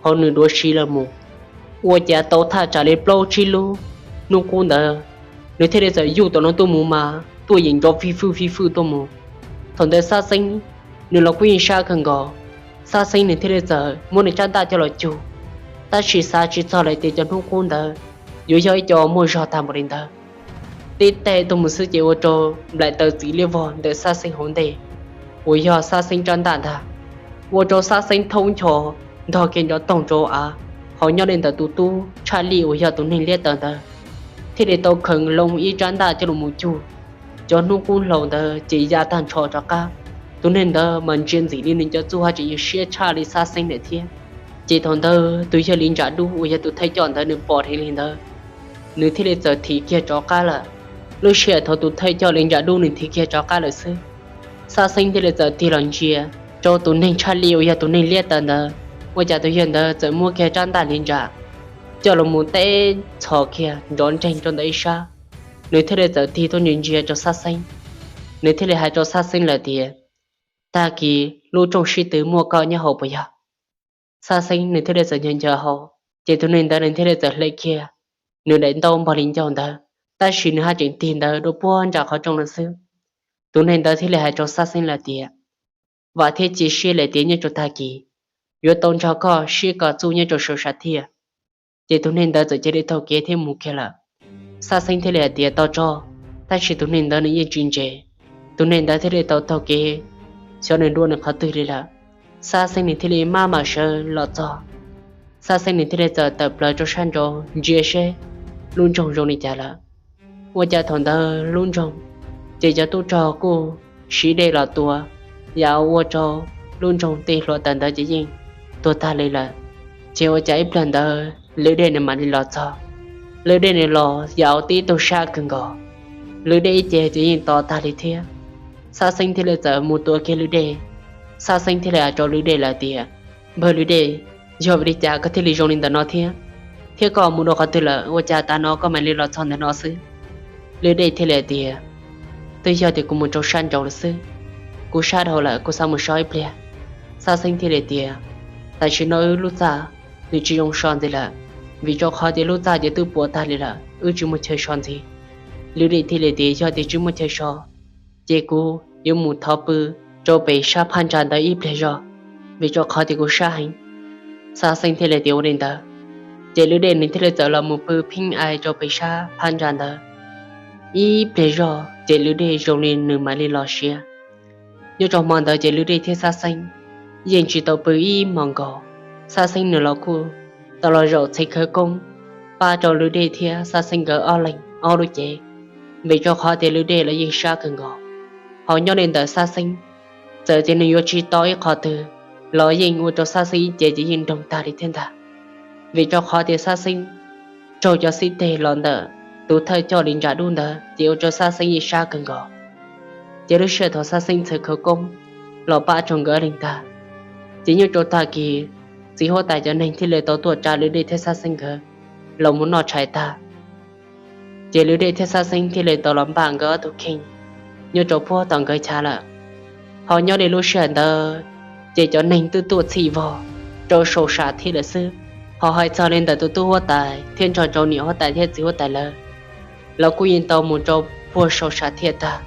hauv nws duav siv los mus. Ua cas tau thaj tsam li plaub tsib lub hnub qub ntawd, nws thiaj li txawm yuj tom no tuaj mus mas tuaj yeem nrov fij fwj fij fwj tuaj mus. Thaum ntawd Xab Xeeb nws los kuj yeej sab kawg nkaus. Xab Xeeb nws thiaj li txawm muab nws rab ntaj coj los cug, tab sis xav tsis txog lawm tias cov hnub qub ntawd yuav yog ib co muaj zog tag npaum li ntawd. Tib teg tuaj mus xwb ces ua rau nplaim taws txiv liab vog ntawm Xab Xeeb hauv ntej uas yog Xab Xeeb rab ntaj ntag, ua rau Xab Xeeb thoob ncho ntog kiag nrov toog rau av, ho nyob li ntawm tus tub tshaj lij uas yog tus neeg liab taw ntawd thiaj li tau kheev loo ib rab ntaj coj los mus cug. Cov hnub qub hlau ntawd ces ya tag nrho rov qab. Tus neeg ntawd mas ntsia ntxim li nws cov txuj haj tseem yuav siab tshaj li Xab Xeeb lawm thiab. Ces thaum ntawd tus yawg li ntsa dub uas yog tus thawj coj ntawd nws pom dheev li ntawd, nws thiaj li txawm thim kiag rov qab lawm. Lub sij hawm thaum tus thawj coj li ntsa dub nws thim kiag rov qab lawm xwb, Xab Xeeb thiaj li txawm tig los ntsia rau tus neeg tshaj lij uas yog tus neeg liab taw ntawd, ua cas tus yawg ntawd txawm muab kiag rab ntaj li ntsa coj los mus teb txhos kiag nrov nreeg rau ntawm ib sab. Nws thiaj li txawm tig tuaj ntsia ntsia rau Xab Xeeb, nws thiaj li hais rau Xab Xeeb lawm tias, tag kis lub rooj sib tw muaj koj nyob hauv puas yog? Xab Xeeb nws thiaj li txawm ncaws ncaws hauv, ces tus neeg ntawd nws thiaj li txawm hle kiag nws daim ntaub npog li ncauj ntawd, tab sis nws haj tseem tig ntawd dua puag nram qhov rooj lawm xwb. Tus neeg ntawd thiaj li hais rau Xab Xeeb lawm tias, vam thiab cia siab lawm tias nyob rau tag kis yuav tau nrog koj sib kom txuj nyob rau saum sam thiaj. Ces tus neeg ntawd txawm cia li taug kev thiab mus kiag lawm. Xab Xeeb thiaj li hais tias tau tso, tab sis tus neeg ntawd nws yeej tsis ntse. Tus neeg ntawd thiaj li tau taug kev, xyov nws dua nws qhov twg li lawm. Xab Xeeb nws thiaj li maj mam sawv los txog. Xab Xeeb nws thiaj li txawm tawm plaws rau sab nraud ntsia seb lub nroog zoo li cas lawm. Ua cas thaum ntawd lub nroog ces cov tub rog kuj siv dej los tua, yam ua rau lub nroog tej hluav taws ntawd ces yeej tuag tag li lawm. Ces ua cas ib pliag ntawd lub dej nws mam li los txog. Lub dej nws los yam ua tib tug sab kawg nkaus, lub dej ib ce ces yeej to tag li thiab. Xab Xeeb thiaj li txawm mus tua kiag lub dej. Xab Xeeb thiaj li hais rau lub dej lawm tias, Npawg lub dej, yog vim li cas koj thiaj li zoo li ntawm no thiab? Thiab koj mus dua qhov twg lawm ua cas tav no koj mam li los txog ntawm no xwb? Lub dej thiaj li hais tias, Twb yog tias kuv mus rau sab nraud lawm xwb. Kuv sab dhau lawm, kuv xav mus so ib pliag. Xab Xeeb thiaj li tias, Tam sim no wb lub txaj nws tsis zoo so ntxiv lawm, vim rau qhov tias lub txaj ces twb puas tag li lawm, wb tsis muaj chaw so ntxiv. Lub dej thiaj li tias, Yog tias tsis muaj chaw so, ces kuv yuav mus thov pw rau pem sab phab ntsa ntawd ib pliag zog, vim rau qhov tias kuv sab heev. Xab Xeeb thiaj li tias ua li ntawd, ces lub dej nws thiaj li txawm los mus pw pheej ai rau pem sab phab ntsa ntawd ib pliag zog, ces lub dej zoo li nws mam li los siav. Nyob rau hmo ntawd ces lub dej thiab Xab Xeeb yeej tsis tau pw ib hmos nkaus. Xab Xeeb nws los kuj tau los zaum txhev khawv koob pab rau lub dej thiab Xab Xeeb nkawd ob leeg ob lub cev, vim rau qhov tias lub dej los yeej sab kawg nkaus. Ho nyob li ntawm Xab Xeeb, txawm tias nws yuav tsis tau ib qho twg los yeej ua rau Xab Xeeb ib ce ces yeej nroog tag li thiab ntag. Vim rau qhov tias Xab Xeeb raug cov xib teg los ntawm tus thawj coj li ntsa dub ntawd ces ua rau Xab Xeeb yeej sab kawg nkaus. Ces lub sij hawm thaum Xab Xeeb txhev khawv koob los pab rau nkawd ob leeg tag, ces nyob rau tag kis txiv huab tais cov neeg thiaj li tau tuaj tsa lub dej thiab Xab Xeeb nkawd los mus noj tshais tag. Ces lub dej thiab Xab Xeeb thiaj li tau los npaj nkawd ob tug kheej nyob rau puag tom nkawd chav lawm. Ho nyob li lub sij hawm ntawd ces cov neeg twb tuaj txhij vog rau saum sam thiaj lawm xwb. Ho hais txog li ntawm tus tub huab tais thiab nrog rau niam huab tais thiab txiv huab tais lawv, lawv kuj yeej tau mus rau puag saum sam thiaj tag,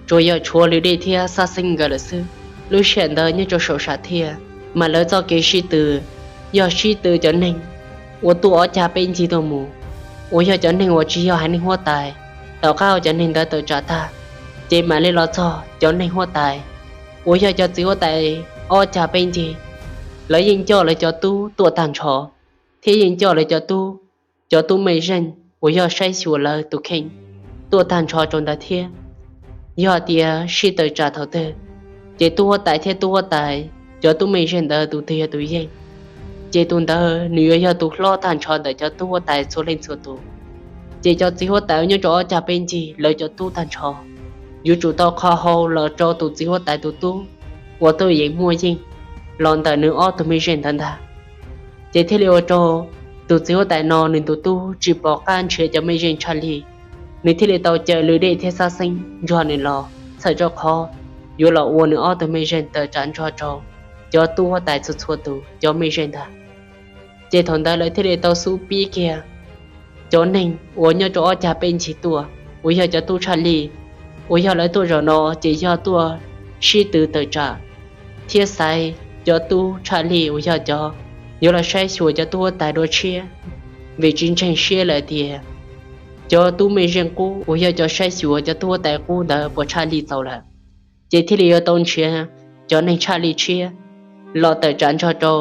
tsuas yog tshuav lub dej thiab Xab Xeeb nkawd lawm xwb. Lub sij hawm ntawd nyob rau saum sam thiaj mas lawv txoj kev sib tw yog sib tw cov neeg uas tuaj ob cag peb ncig tuaj mus, uas yog cov neeg uas tsis yog haiv neeg huab tais, tom qab uas cov neeg ntawd tawm tsam tag, ces mam li los txog cov neeg huab tais uas yog cov txiv huab tais ob cag peb ncig. Lawv yeej coj lawv cov tub tuaj tag nrho, thiab yeej coj lawv cov tub, cov tub mej zeej uas yog saib xyuas lawv tus kheej tuaj tag nrho rau ntawd thiab. Yog tias sib tawm tsam thaum twg, ces tub huab tais thiab tub huab tais cov tub mej zeej ntawd tus twg yog tus yeej, ces tus ntawd nws yuav yog tus hlob tag nrho ntawm cov tub huab tais txhua leej txhua tus. Ces cov txiv huab tais uas nyob rau ob cag peb ncig lawv cov tub tag nrho yuav tsum tau kho hau los rau tus txiv huab tais tus tub uas tuaj yeem muaj yeej los ntawm nws ob tug mej zeej ntawd ntag. Ces thiaj li ua rau tus txiv huab tais no nws tus tub tsis pom qab nrhiav cov mej zeej tshaj li, nws thiaj li tau caw Lwm Dej thiab Xab Xeeb nrog nws los txhawm rau qhov yuav los ua nws ob tug mej zeej tawm tsam nrog rau cov tub huab tais txhua txhua tus cov mej zeej ntag. Ces thaum ntawd lawv thiaj li tau xub pib kiag cov neeg uas nyob rau ob cag peb ncig tuaj uas yog cov tub tshaj lij, uas yog lawv tuaj zaum no ces yog tuaj sib tw tawm tsam thiab xaiv cov tub tshaj lij uas yog cov yuav los saib xyuas cov tub huab tais dua tshiab, vim tsis ntseeg siab lawm tias cov tub mej zeej qub uas yog cov saib xyuas cov tub huab tais qub ntawd puas tshaj lij txaus lawm. Ces thiaj li yuav tau nrhiav cov neeg tshaj lij tshiab los tawm tsam nrog rau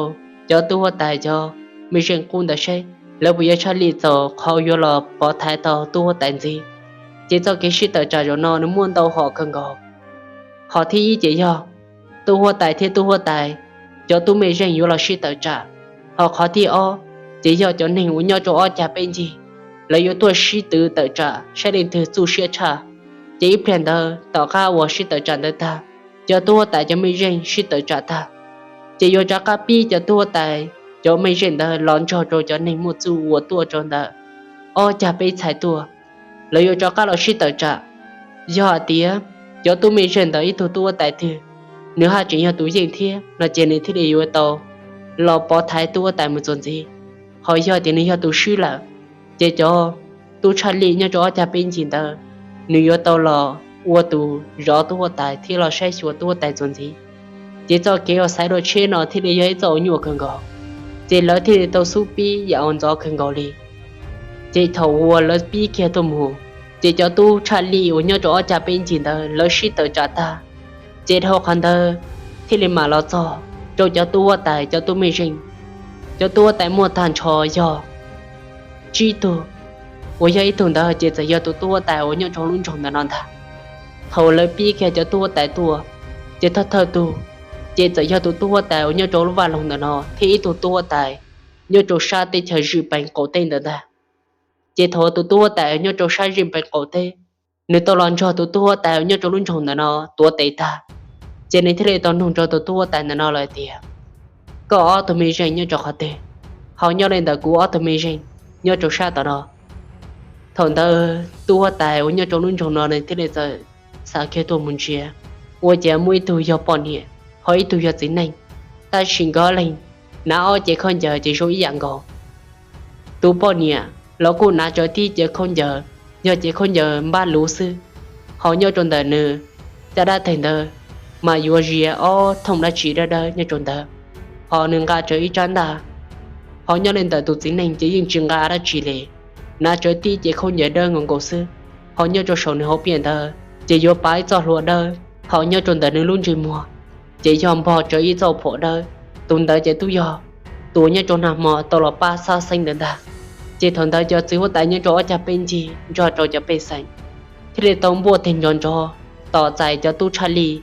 cov tub huab tais cov mej zeej qub ntawd seb lawv puas yuav tshaj lij txaus qhov yuav los pov thaiv tau tub huab tais ntxiv. Ces txoj kev sib tawm tsam zaum no nws muaj ntau hom kawg nkaus. Hom thib ib ces yog tub huab tais thiab tub huab tais cov tub mej zeej yuav los sib tawm tsam. Ho qhov thib ob ces yog cov neeg uas nyob rau ob cag peb ncig, lawv yuav tuaj sib tw tawm tsam saib leej twg txuj siab tshaj. Ces ib pliag ntawd tom qab uas sib tawm tsam ntawd tag, cov tub huab tais cov mej zeej sib tawm tsam tag, ces yuav rov qab pib cov tub huab tais cov mej zeej ntawd los nrog rau cov neeg muaj txuj uas tuaj rau ntawm ob cag peb txhais tuaj. Lawv yuav rov qab los sib tawm tsam. Yog hais tias cov tub mej zeej ntawd ib tug tub huab tais twg nws haj tseem yog tus yeej thiab no ces nws thiaj li yuav tau los pov thaiv tub huab tais mus txuas ntxiv. Ho yog tias nws yog tus swb lawm, ces cov tub tshaj lij nyob rau ob cag peb ncig ntawd nws yuav tau los ua tus zov tub huab tais thiab los saib xyuas tub huab tais txuas ntxiv. Ces txoj kev uas xaiv dua tshiab no thiaj li yog ib txoj uas nyuaj kawg nkaus, ces lawv thiaj li tau xub pib yam uas ntxov kawg nkaus li. Ces thaum uas lawv pib kiag tuaj mus, ces cov tub tshaj lij uas nyob rau ob cag peb ncig ntawd lawv sib tawm tsam tag, ces dhau qhov ntawd thiaj li mam los txog rau cov tub huab tais cov tub mej zeej. Cov tub huab tais muaj tag nrho yog tsib tug, uas yog ib tug ntawd ces txawm yog tus tub huab tais uas nyob rau lub nroog ntawm no ntag. Thaum lawv pib kiag cov tub huab tais tuaj, Ces thawj thawj tug, ces txawm yog tus tub huab tais uas nyob rau lub vaj loog ntawm no thiab ib tug tub huab tais nyob rau sab teb chaws Zij Pees qaum teb ntawd ntag. Ces thaum tus tub huab tais nyob rau sab Zij Pees qaum teb, nws tau los nrog tus tub huab tais uas nyob rau lub nroog ntawm no tuav tes tag, ces nws thiaj li tau nug rau tus tub huab tais ntawm no lawm tias, koj ob tug mej zeej nyob rau qhov twg? Ho nyob li ntawm kuv ob tug mej zeej nyob rau sab tom no. Thaum ntawd tub huab tais uas nyob rau lub nroog no nws thiaj li txawm xav kiag tuaj mus ntsia, ua cas muaj ib tug yog poj niam, ho ib tug yog txiv neej, tab sis nkawd ob leeg hnav ob cev khaub ncaws ces zoo ib yam nkaus. Tus poj niam los kuj hnav tsawv tib cev khaub ncaws, yog cev khaub ncaws npab luv xwb, ho nyob rau ntawm nws caj dab teg ntawd mas yuav zia ob thooj dab tsi dawb dawb nyob rau ntawd, ho nws nqa tsawv ib rab ntaj, ho nyob li ntawm tus txiv neej ces yeej tsis nqa dab tsi li, hnav tsawv tib cev khaub ncaws dawb nkaus nkaus xwb, ho nyob rau saum nws hauv pliaj ntawd ces yuav pav ib txoj hlua dawb, ho nyob rau ntawm nws lub ntsej muag ces yog npog tsawv ib txoj phuam dawb. Tus ntawd ces twb yog tus nyob rau nag hmo tau los pab Xab Xeeb ntawd ntag. Ces thaum ntawd cov txiv huab tais nyob rau ob cag peb ncig nrog rau cov pej xeem thiaj li tau npuaj teg nrov nrov tos txais cov tub tshaj lij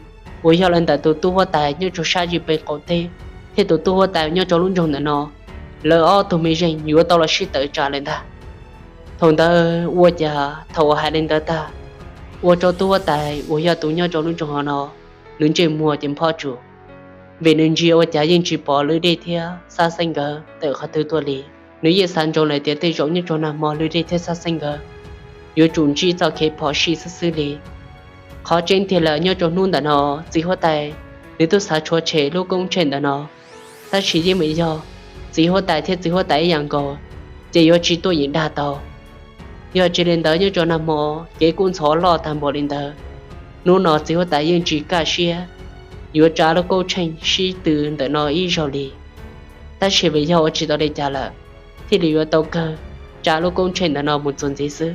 uas yog li ntawm tus tub huab tais nyob rau sab Zij Pees qaum teb thiab tus tub huab tais nyob rau lub nroog ntawm no, lawv ob tug mej zeej yuav tau los sib tawm tsam lawm ntag. Thaum ntawd ua cas thaum uas hais li ntawd tag, ua rau tub huab tais uas yog tus nyob rau lub nroog no, nws ntsej muag ces nphob tsuas, vim nws ntsia ua cas yeej tsis pom Lwm Dej thiab Xab Xeeb nkawd tawm qhov twg tuaj li. Nws yeej xav ntsoov lawm tias tej zaum nyob rau nag hmo Lwm Dej thiab Xab Xeeb nkawd yuav tsum ntsib txoj kev phom sij xwb xwb li. Qhov tseeb tiag lawm nyob rau hnub ntawm no, txiv huab tais nws twb xav tshuav tshem lub koob tsheej ntawm no, tab sis yeej vim yog txiv huab tais thiab txiv huab tais ib yam nkaus, ces yuav tsis tuaj yeem dag tau. Yog tsis li ntawd nyob rau nag hmo kev kuj ntxhov loj tag npaum li ntawd, hnub no txiv huab tais yeej tsis kaj siab yuav tsa lub koob tsheej sib tw ntawm no ib zaug li. Tab sis vim yog ua tsis tau li cas lawm, thiaj li yuav tau kawg tsa lub koob tsheej ntawm no mus txuas ntxiv xwb.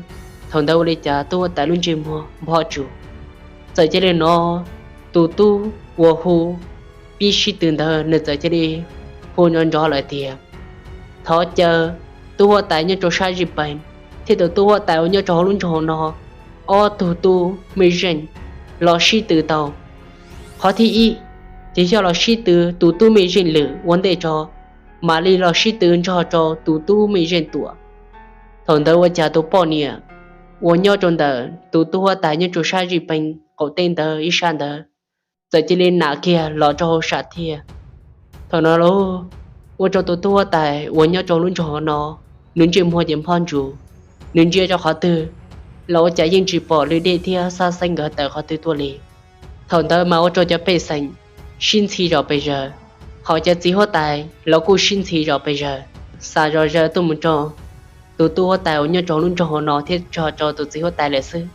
Thaum ntawd ua li cas tub huab tais lub ntsej muag nphob tsuas, txawm cia li hnov tus tub uas hu pib sib tw ntawd nws txawm cia li hu nrov nrov lawm tias, thov caw tub huab tais nyob rau sab Zij Pees thiab tus tub huab tais uas nyob rau hauv lub nroog no, ob tug tub mej zeej los sib tw tau. Qhov thib ib, ces yog los sib tw tus tub mej zeej lwm ua ntej tso, mam li los sib tw nrog rau tus tub mej zeej tuam. Thaum ntawd ua cas tus poj niam uas nyob rau ntawm tus tub huab tais nyob rau sab Zij Pees qaum teb ntawd ib sab ntawd txawm cia li nam kiag los rau hauv sam thiaj. Thaum no lauj, ua rau tus tub huab tais uas nyob rau lub nroog no, nws ntsej muag ces nphob ntsuas, nws ntsia rau qhov twg los ua cas yeej tsis pom Lwm Dej thiab Xab Xeeb nkawd tawm qhov twg tuaj li. Thaum ntawd mas ua rau cov pej xeem sib ntxhi zom pes zaws, hos cov txiv huab tais los kuj sib ntxhi zom pes zaws, xav zom zaws tuaj mus rau tus tub huab tais uas nyob rau lub nroog no thiab tso rau tus txiv huab tais lawm xwb.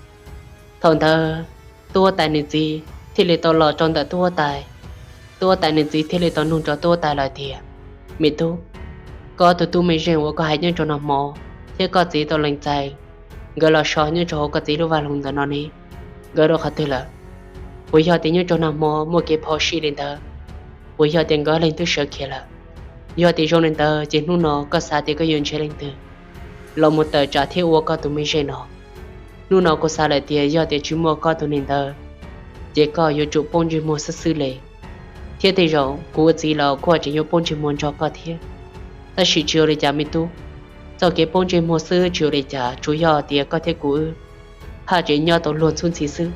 Thaum ntawd tub huab tais nws txiv thiaj li tau los rau ntawm tub huab tais. Tub huab tais nws txiv thiaj li tau nug rau tub huab tais lawm tias, me tub, koj tus tub mej zeej uas koj hais nyob rau nag hmo thiab koj txiv tau lees txais nkawd los so nyob rau hauv koj txiv lub vaj loog ntawm no ne, nkawd rau qhov twg lawm? Puas yog tias nyob rau nag hmo muaj kev phom sij li ntawd? Puas yog tias nkawd leeg twb sawv khiav lawm? Yog tias zoo li ntawd ces hnub no koj xav tias koj yuav nrhiav leej twg los mus tawm tsam thiab ua koj tus mej zeej no? Hnub no kuv xav lawm tias yog tias tsis muaj koj tus neeg ntawd, ces koj yuav tsum poob ntsej muag xwb xwb li. Thiab tej zaum kuv ua txiv los kuv tseem yuav poob ntsej muag nrog koj thiab. Tab sis tsis ua li cas me tub, txoj kev poob ntsej muag xwb tsis ua li cas, tsuas yog tias koj thiab kuv wb haj tseem nyob tau luag ntxhub ntxhi xwb.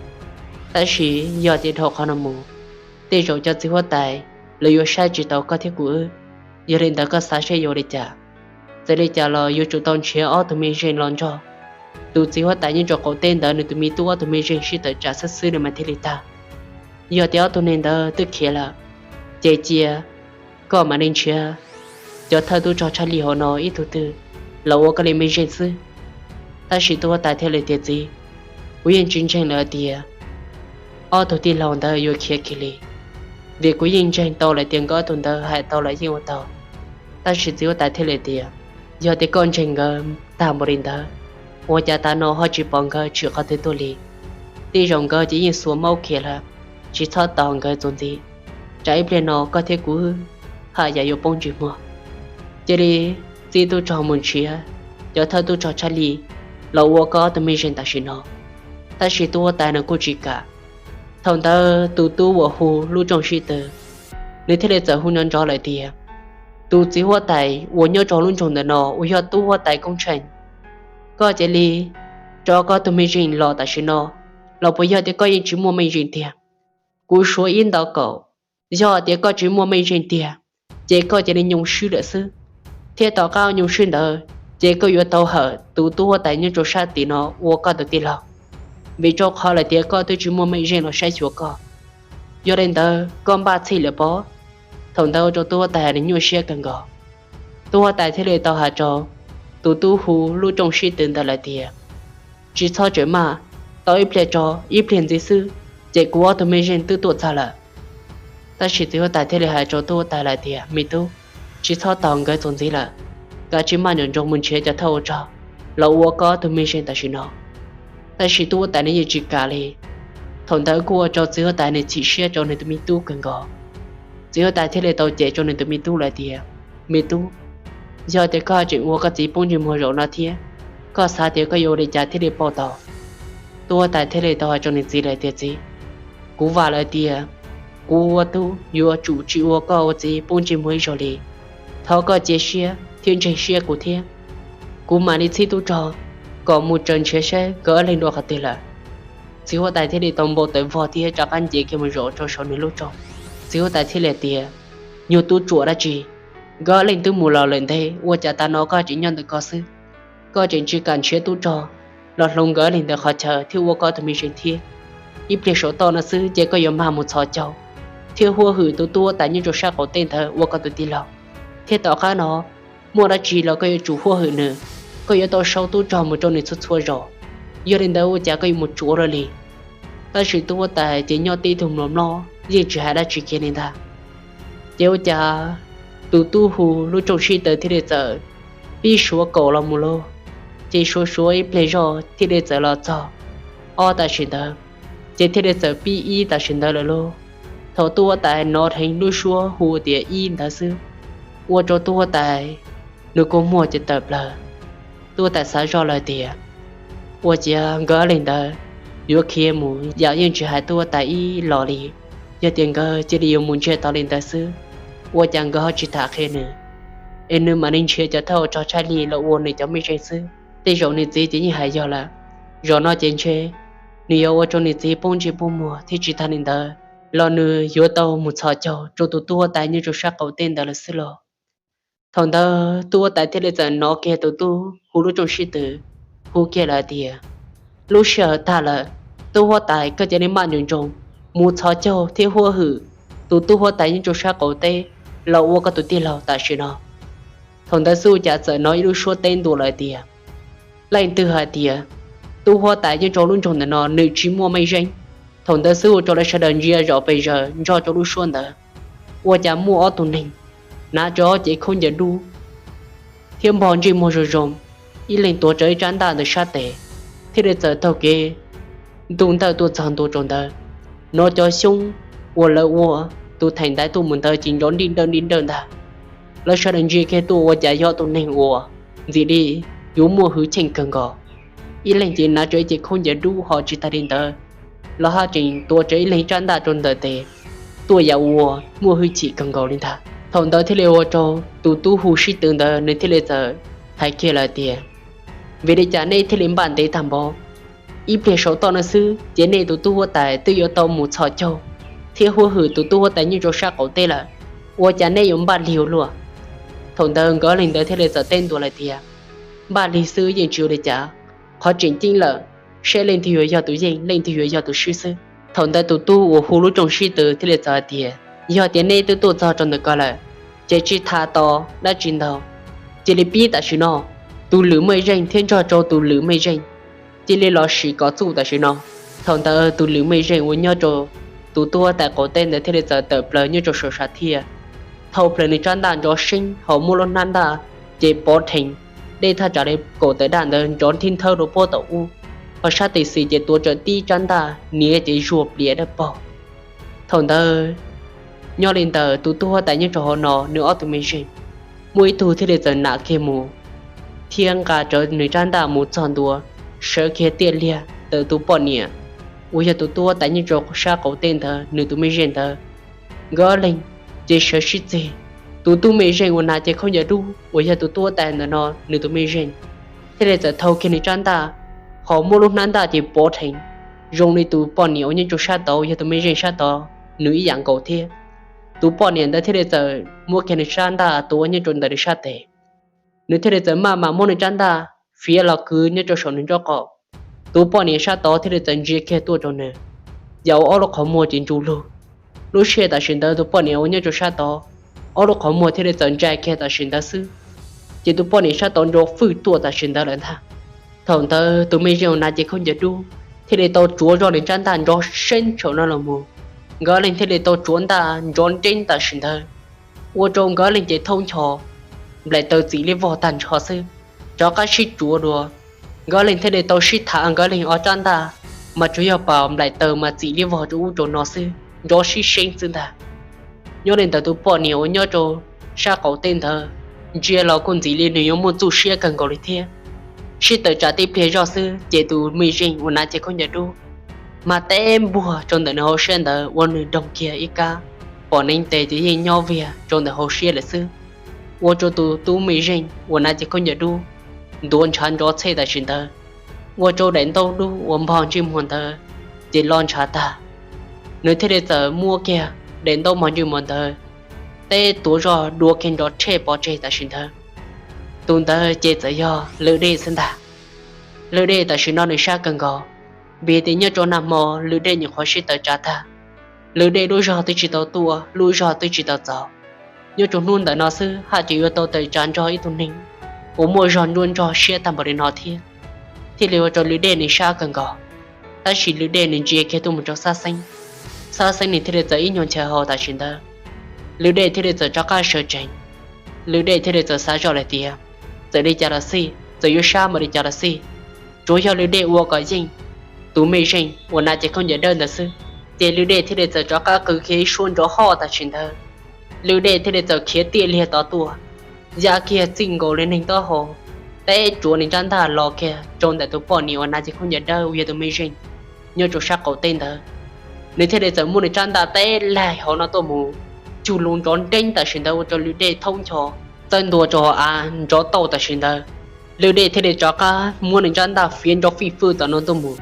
Tab sis yog tias dhau qhov no mus, tej zaum cov txiv huab tais lawv yuav saib tsis taus koj thiab kuv wb. Yog li ntawd koj xav seb yuav ua li cas? Txawm li cas los yuav tsum tau nrhiav ob tug mej zeej los nrog tus txiv huab tais nyob rau qaum teb ntawd nws tus me tub ob tug mej zeej sib tawm tsam xwb xwb li mas thiaj li tag. Yog tias ob tug neeg ntawd twb khiav lawm, ces cia koj mam li nrhiav cov thawj tub rog tshaj lij hauv no ib tug twg los ua koj li mej zeej xwb. Tab sis tub huab tais thiaj li tias, txiv, kuv yeej tsis ntseeg lawm tias ob tug tij laug ntawd yuav khiav kiag li, vim kuv yeej ntseeg tau lawm tias nkawd ob tug ntawd hais tau los yeej ua tau. Tab sis txiv huab tais thiaj li tias, yog tias koj ntseeg nkawd tag npaum li ntawd, ua cas tav no ho tsis pom nkawd tshwm qhov twg tuaj li? Tej zaum nkawd ces yeej xuas maub khiav lawm, tsis txhob tos nkawd txuas ntxiv, tsam ib pliag no koj thiab kuv haj yam yuav poob ntsej muag. Cia li txib tub rog mus nrhiav cov thawj tub rog tshaj lij los ua koj ob tug mej zeej tam sim no. Tab sis tub huab tais nws kuj tsis kam, Thaum ntawd tus tub uas hu lub rooj sib tw, nws thiaj li txawm hu nrov nrov lawm tias, Tus txiv huab tais uas nyob rau lub nroog ntawm no uas yog tub huab tais Koob Tsheej, koj cia li tso koj tug mej zeej los tam sim no, los puas yog tias koj yeej tsis muaj mej zeej tiag? Kuv suav ib nto kaum, yog tias koj tsis muaj mej zeej tiag, ces koj cia li nyoo swb lawm xwb. Thiab tom qab nyoo swb ntawd ces koj yuav tau hawm tus tub huab tais nyob rau sab tim no ua koj tus tij laug, vim rau qhov lawm tias koj twb tsis muaj mej zeej los saib xyuas koj. Yog li ntawd koj npaj txhij lawm pob? Thaum ntawd ua rau tub huab tais nws nyuaj siab kawg nkaus. Tub huab tais thiaj li tau hais rau tus tub hu lub rooj sib tw ntawd lawm tias, Tsis txhob tseem maj, tau ib pliag tso, ib pliag ntxiv xwb ces kuv ob tug mej zeej twb tuaj txog lawm. Tab sis txiv huab tais thiaj li hais rau tub huab tais lawm tias, Me tub, tsis txhob tos nkawd txuas ntxiv lawm, kav tsij maj nroos nroos mus nrhiav cov thawj ua rog los ua koj ob tug mej zeej tam sim no. Tab sis tub huab tais nws yeej tsis kam li. Thaum ntawd kuj ua rau txiv huab tais nws chim siab rau nws tus me tub kawg nkaus. Txiv huab tais thiaj li tau cem rau nws tus me tub lawm tias, Me tub, yog tias koj tseem ua koj txiv poob ntsej muag zaum no thiab, koj xav tias koj yuav ua li cas thiaj li pauj tau? Tub huab tais thiaj li tau hais rau nws txiv lawm tias, Txiv, kuv vam lawm tias kuv ua tub yuav tsum tsis ua koj ua txiv poob ntsej muag ib zaug li. Thov koj cia siab thiab ntseeg siab kuv thiab. Kuv mam li txhib tub rog kom mus raws nrhiav saib nkawd ob leeg dua qhov twg lawm. Txiv huab tais thiaj li tau npau taws vog thiab rov qab nce kiag mus zaum rau saum nws lub rooj. Txiv huab tais thiaj li tias, Nyuag tub ruam dab tsi, nkawd ob leeg twb mus los lawm ntev, ua cas tas no koj tseem nyob ntawm ko xwb? Koj tseem tsis kam nrhiav tub rog los hloov nkawd ob leeg ntawd qhov chaw thiab ua koj tus mej zeej thiab? Ib pliag saum toj no xwb ces koj yuav mag mus txhos caug thiab huab hwm tus tub huab tais nyob rau sab qaum teb ntawd ua koj tus tij laug. Thiab tom qab no muaj dab tsi los koj yuav tsum huab hwm nws, koj yuav tau sau tub rog mus rau nws txhua txhua zaus. Yog li ntawd ua cas koj yuav mus ruam luaj li? Tab sis tub huab tais ces nyob tib tug mlom mlob yeej tsis hais dab tsi kiag li ntag. Ces ua cas tus tub hu lub rooj sib tw thiaj li txawm pib suav kaum los mus lauj. Ces suav suav ib pliag zoj thiaj li txawm los txog ob tam sim ntawd, ces thiaj li txawm pib ib tam sim ntawd lawm lauj. Thaum tub huab tais hnov dheev lub suab hu tias ib ntawd xwb, ua rau tub huab tais nws kua muag ces tawm plaws. Tub huab tais xav zoj lawm tias, ua ciav nkawd ob leeg ntawd yuav khiav mus yam yeej tsis hais tub huab tais ib los li. Yog tias nkawd cia li yuav mus ntsiag to li ntawd xwb, ua cas nkawd ho tsis tham qhia nws, es nws mam li nrhiav cov thawj ua rog tshaib li los ua nws cov mej zeej xwb. Tej zaum nws txiv ces yeej hais yog lawm. Zaum no ces ntshe nws yuav ua rau nws txiv poob ntsej poob muag thiab tsis tag li ntawd los nws yuav tau mus txhos caug rau tus tub huab tais nyob rau sab qaum teb ntawd lawm xwb los. Thaum ntawd tub huab tais thiaj li txawm hnov kiag tus tub hu lub rooj sib tw hu kiag lawm tias, lub sij hawm tag lawm, tub huab tais koj cia li maj nroos nroos mus txhos caug thiab huab hwm tus tub huab tais nyob rau sab qaum teb los ua koj tus tij laug tam sim no. Thaum ntawd xwb ua cas txawm hnov ib lub suab teb ntua lawm tias, leej twg hais tias tub huab tais nyob rau lub nroog ntawm no nws tsis muaj mej zeej? Thaum ntawd xwb ua rau lawv sawv daws ntsia zom pes zaws nrog rau lub suab ntawd, ua cas muaj ob tug neeg hnav rau ob cev khaub ncaws dub thiab npog ntsej muag zoo zoo, ib leeg tuav rawv ib rab ntaj ntawm sab tes, thiaj li txawm taug kev ntu ntawj tuaj txog ntua rau ntawd. Hnov cov xyoob uas lawv ua tus theem ntaiv tuaj mus ntawd ces nrov nrij nrawj nrij nrawj ntag. Lawv sawv daws ntsia kiag tuaj ua cas yog ob tug neeg uas ntxim li yuav muaj hwj chim kawg nkaus. Ib leeg ces hnav rawv ib cev khaub ncaws dub, ho tsis tag li ntawd los haj tseem tuav rawv ib leeg rab ntaj rau ntawm tes, tuaj yam uas muaj hwj chim kawg nkaus li ntag. Thaum ntawd thiaj li ua rau tus tub hu sib tw ntawd nws thiaj li txawm hais kiag lawm tias, vim li cas nej thiaj li npaj ntev tag npaum? Ib pliag saum toj no xwb ces nej tus tub huab tais twb yuav tau mus txhos caug thiab huab hwm tus tub huab tais nyob rau sab qaum teb lawm, ua cas nej yuav npaj lig ua luaj? Thaum ntawd nkawd ob leeg ntawd thiaj li txawm teb ntua lawm tias, npaj lig xwb yeej tsis ua li cas, qhov tseem ceeb lawm, saib leej twg yuav yog tus yeej leej twg yuav yog tus swb xwb. Thaum ntawd tus tub uas hu lub rooj sib tw thiaj li txawm hais tias, yog tias nej twb tuaj txog rau ntawm ko lawm, ces tsis tham tos dab tsi ntau, cia li pib tam sim no. Tus lwm mej zeej thiab nrog rau tus lwm mej zeej cia li los sim kom txuj tam sim no. Thaum ntawd tus lwm mej zeej uas nyob rau tus tub huab tais qaum teb ntawd thiaj li txawm tawm plaws nyob rau saum sam thiaj, thau plaws nws rab ntaj nrov seeb ho muab lub hnab ntaj ces pov rhees, dej thaj tsam li kaum tawm daj ntawd nrov nthib nthawb rau puag tom ub, ho sab tes xis ces tuav rawv tib rab ntaj niav ces zuag plias dawb paug. Thaum ntawd nyob li ntawm tus tub huab tais nyob rau hauv no nws ob tug mej zeej, muaj ib tug thiaj li txawm nam kiag mus thiab nqa rawv nws rab ntaj mus txog ntua, sawv kiag tiaj liag tawm tus poj niam uas yog tus tub huab tais nyob rau sab qaum teb ntawd nws tus mej zeej ntawd, nkawd ob leeg ces sawv sib txig. Tus tub mej zeej uas hnav cev khaub ncaws dub uas yog tus tub huab tais ntawm no nws tus mej zeej thiaj li txawm thau kiag nws tsab ntaj, qhov muab lub hnab ntaj ces pov rheev, zoo li tus poj niam uas nyob rau sab tod yog tus mej zeej sab tod nws ib yam nkaus thiab. Tus poj niam ntawd thiaj li txawm muab kiag nws tsab ntaj tuav nyob rau ntawm nws sab tes. Nws thiaj li txawm maj mam muab nws tsab ntaj fiav los kwv nyob rau saum nws nraub qaum. Tus poj niam sab tod thiaj li txawm ntsia kiag tuaj rau nws, yam uas ob lub qhov muag ces ntsuj lug. Lub sij hawm tam sim ntawd tus poj niam uas nyob rau sab tod, ob lub qhov muag thiaj li txawm ntsais kiag tam sim ntawd xwb, ces tus poj niam sab tod nrov fwj tuaj tam sim ntawd lawm ntag. Thaum ntawd tus mej zeej uas hnav cev khaub ncaws dub thiaj li tau tsuav zog nws tsab ntaj nrov seeb saum no los mus. Nkawd ob leeg thiaj li tau tsuav ntaj nrov nreeb tam sim ntawd, ua rau nkawd ob leeg ces thoob ncho nplaim taws txim li vog tag nrho xwb, rov qab sib tsuav dua. Nkawd ob leeg thiaj li tau sib tham nkawd ob leeg ob tsab ntaj, mas tsuas yog pom nplaim taws mas txim li vog rau ub rau no xwb, nrov sib seeb xwb ntag. Nyob li ntawd tus poj niam uas nyob rau sab qaum teb ntawd ntsia los kuj ntxim li nws yuav muaj txuj siab kawg nkaus li thiab. Sib tawm tsam tib pliag zoj xwb ces tus mej zeej uas hnav cev khaub ncaws dub mas teb npuag rau ntawm nws hauv siab ntawd ua nws doog kiag ib kab, pom neev tes ces yeej nyob viag rau ntawm hauv siab lawm xwb. Ua rau tus tub mej zeej uas hnav cev khaub ncaws dub ntuav ntshav nrov txhej tam sim ntawd, ua rau daim ntaub dub uas npog ntsej muag ntawd ces lo ntshav tag. Nws thiaj li txawm muab kiag daim ntaub npog ntsej muag ntawd teb tuav zog dua kiag nrov rhej pov tseg tam sim ntawd. Tus ntawd ces txawm yog lwm dej xwb ntag. Lwm dej tam sim no nws sab kawg nkaus, vim tias nyob rau nag hmo lwm dej nyuam qhuav sib tawm tsam tag. Lwm dej lub zog twb tsis tau tuaj, lub zog twb tsis tau txaus. Nyob rau hnub ntawm no xwb haj tseem yuav tau tawm tsam nrog ib tug neeg uas muaj zog ntsuab nrog siab tag npaum li no thiab, thiaj li ua rau lwm dej nws sab kawg nkaus. Tab sis lwm dej nws ntsia kiag tuaj mus rau Xab Xeeb, Xab Xeeb nws thiaj li txawm ib nyuag nchaws hau tam sim ntawd. Lwm dej thiaj li txawm rov qab sawv tsees, lwm dej thiaj li txawm xav zoj lawm tias txawm li cas los xij, txawm yuav sab npaum li cas los xij, tsuav yog lwm dej ua kom yeej tus mej zeej uas hnav cev khaub ncaws dawb ntawd xwb. Ces lwm dej thiaj li txawm rov qab qw kiag ib suab nrov hoj tam sim ntawd. Lwm dej thiaj li txawm khiav tiaj liag tod tuaj, ya kiag txij nkaus li neeg taub hau, teb tsuav nws tsab ntaj los kiag rau ntawm tus poj niam uas hnav cev khaub ncaws dawb uas yog tus mej zeej nyob rau sab qaum teb ntawd. Nws thiaj li txawm muab nws tsab ntaj teb laig hauv no tuaj mus, cug lus nrov nreeb tam sim ntawd ua rau lwm dej thoob ncho txawb ntua rau hauv av nrov tauj tam sim ntawd. Lwm dej thiaj li rov qab muab nws tsab ntaj fiav nrov fij fwj tom no tuaj mus.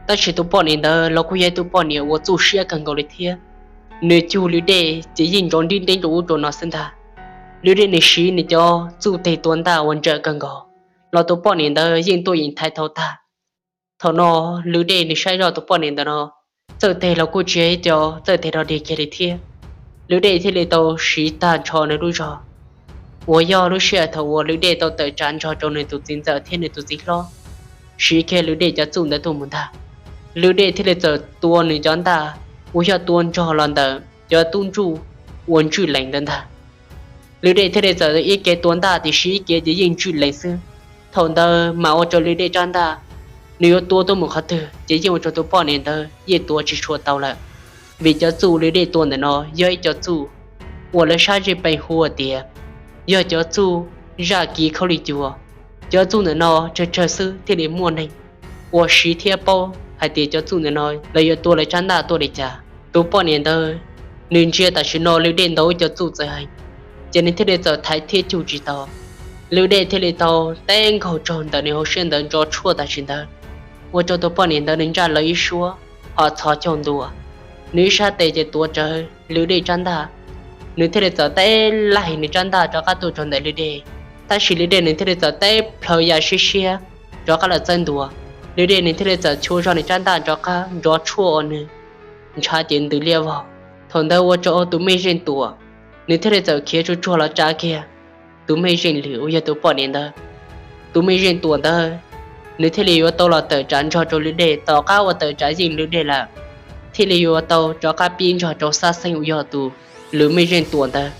Tab sis tus poj niam ntawd los kuj yog ib tug poj niam uas txuj siab kawg nkaus li thiab, nws cug lwm dej ces yeej nrov nrib nreeb rau ub rau no xwb ntag. Lwm dej nws siv nws cov txuj teg tua ntaj uas ntsawm kawg nkaus los tus poj niam ntawd yeej tuaj yeem thaiv tau tag. Thaum no lwm dej nws saib zoj tus poj niam ntawd no txawj teg los kuj tsis yog ib co txawj teg rog dig kiag li thiab. Lwm dej thiaj li tau siv tag nrho nws lub zog uas yog lub sij hawm thaum uas lwm dej tau tawm tsam nrog rau nws tus txiv ntxawm thiab nws tus txiv hlob, siv kiag lwm dej cov txuj ntawd tuaj mus ntag. Lwm dej thiaj li txawm tua nws cov ntaj uas yog tua nrog los ntawm cov tub ntsuj uas ntswj lees ntawd ntag. Lwm dej thiaj li txawm ib ke tua ntaj tiam sis ib ke ces yeej ntswj lees xwb. Thaum ntawd mas ua rau lwm dej tsab ntaj, nws yuav tua tuaj mus qhov twg ces yeej ua rau tus poj niam ntawd yeej tua tsis tshua tau lawm. Vim cov txuj lwm dej tua ntawm no yog ib co txuj uas lawv sab zej pees hu tias yog cov txuj zaj kiv khaub lig cua. Cov txuj ntawm no tsawg tsawg xwb thiaj li muaj neeg uas siv thiab paub hais tias cov txuj ntawm no lawv yuav tua lawv tsab ntaj tuaj li cas. Tus poj niam ntawd nws ntsia tam sim no lwm dej ntaus ib co txuj txawv heev, ces nws thiaj li txawm thaiv thiab cug tsis tau. Lwm dej thiaj li tau teb nkaug raug ntawm nws hauv siab ntawd nrov tshuaj tam sim ntawd, ua rau tus poj niam ntawd nws ntsaj lawv ib suab ho txhos caug ntua. Nws ib sab tes ces tuav rawv lwm dej tsab ntaj, nws thiaj li txawm teb laig nws tsab ntaj rov qab tuaj rau ntawm lwm dej. Tab sis lwm dej nws thiaj li txawm teb plhaws ya siab siab rov qab los txawb ntua. Lwm dej nws thiaj li txawm chua zog nws tsab ntaj rov qab nrov tshuaj ua nws ntshav ces ntws liab vog. Thaum ntawd ua rau tus mej zeej tuam, nws thiaj li txawm khiav tsuag tsuag los tsa kiag tus mej zeej lwm uas yog tus poj niam ntawd. Tus mej zeej tuam ntawd, nws thiaj li yuav tau los tawm tsam nrog rau lwm dej. Tom qab uas tawm tsam yeej lwm dej lawm, thiaj li yuav tau rov qab pib nrog rau Xab Xeeb uas yog tus lwm mej zeej tuam ntawd.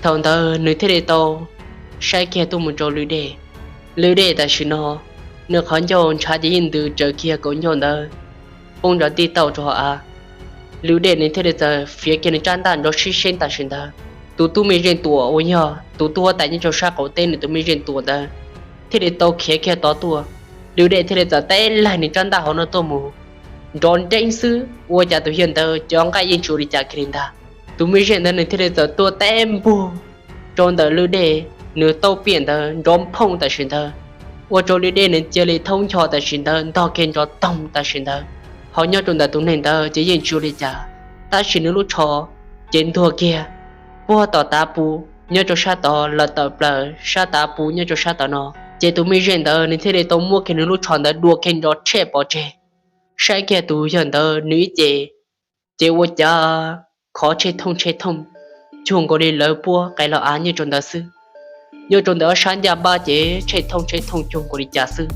Thaum ntawd nws thiaj li tau saib kiag tuaj mus rau lwm dej. Lwm dej tam sim no nws qhov ncauj ntshav ces yeej ntws raws kiag kaum ncauj ntawd poob nrov tij tauj rau hauv av. Lwm dej nws thiaj li txawm fiav kiag nws tsab ntaj nrov sib seeb tam sim ntawd. Tus tub mej zeej tuam uas yog tus tub huab tais nyob rau sab qaum teb nws tus mej zeej tuam ntawd thiaj li tau khiav kiag tod tuaj. Lwm dej thiaj li txawm teb laig nws tsab ntaj hauv no tuaj mus, nrov nreeb xwb, ua cas tus yawg ntawd cov nqaij yeej tsis ua li cas kiag li ntag. Tus mej zeej ntawd nws thiaj li txawm tuaj teb npug rau ntawm lwm dej, nws tauj piam ntawd nrov nphooj tam sim ntawd, ua rau lwm dej nws cia li thaub ncho tam sim ntawd, ntog kiag nrov toog tam sim ntawd. Ho nyob rau ntawm tus neeg ntawd ces yeej tsis ua li cas, tab sis nws lub tsho ces ntuag kiag puag tom tav puv nyob rau sab tod lawm tawm plaws sab tav puv nyob rau sab tom no. Ces tus mej zeej ntawd nws thiaj li tau muab kiag nws lub tsho ntawd dua kiag nrov tshem pov tseg, saib kiag tus yawg ntawd nws ib ce, ces ua cas khov tshej thooj tshej thooj, cuag nkaus li lawv puab qe los av nyob rau ntawd xwb. Nyob rau ntawm ob sab ncaj npab ces tshej thooj tshej thooj cuag nkaus li cas xwb.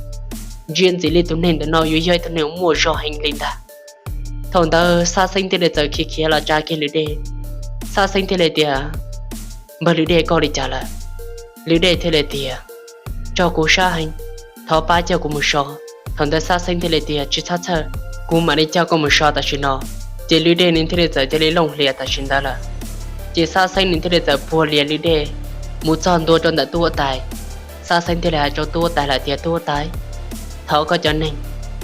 Ntsia ntxim li tus neeg ntawm no yuav yog ib tug neeg muaj zog heev li ntag. Thaum ntawd Xab Xeeb thiaj li txawm khiav khiav los tsa kiag lwm dej. Xab Xeeb thiaj li tias, Npawg lwm dej, koj li cas lawm? Lwm dej thiaj li tias, Raug kuv sab heev, thov pab coj kuv mus so. Thaum ntawd Xab Xeeb thiaj li tias, Tsis txhob txhawj, kuv mam li coj koj mus so tam sim no. Ces lwm dej nws thiaj li txawm cia li looj hlias tam sim ntawd lawm. Ces Xab Xeeb nws thiaj li txawm puag lias lwm dej mus txog ntua rau ntawm tub huab tais. Xab Xeeb thiaj li hais rau tub huab tais lawm tias, Tub huab tais, thov koj cov neeg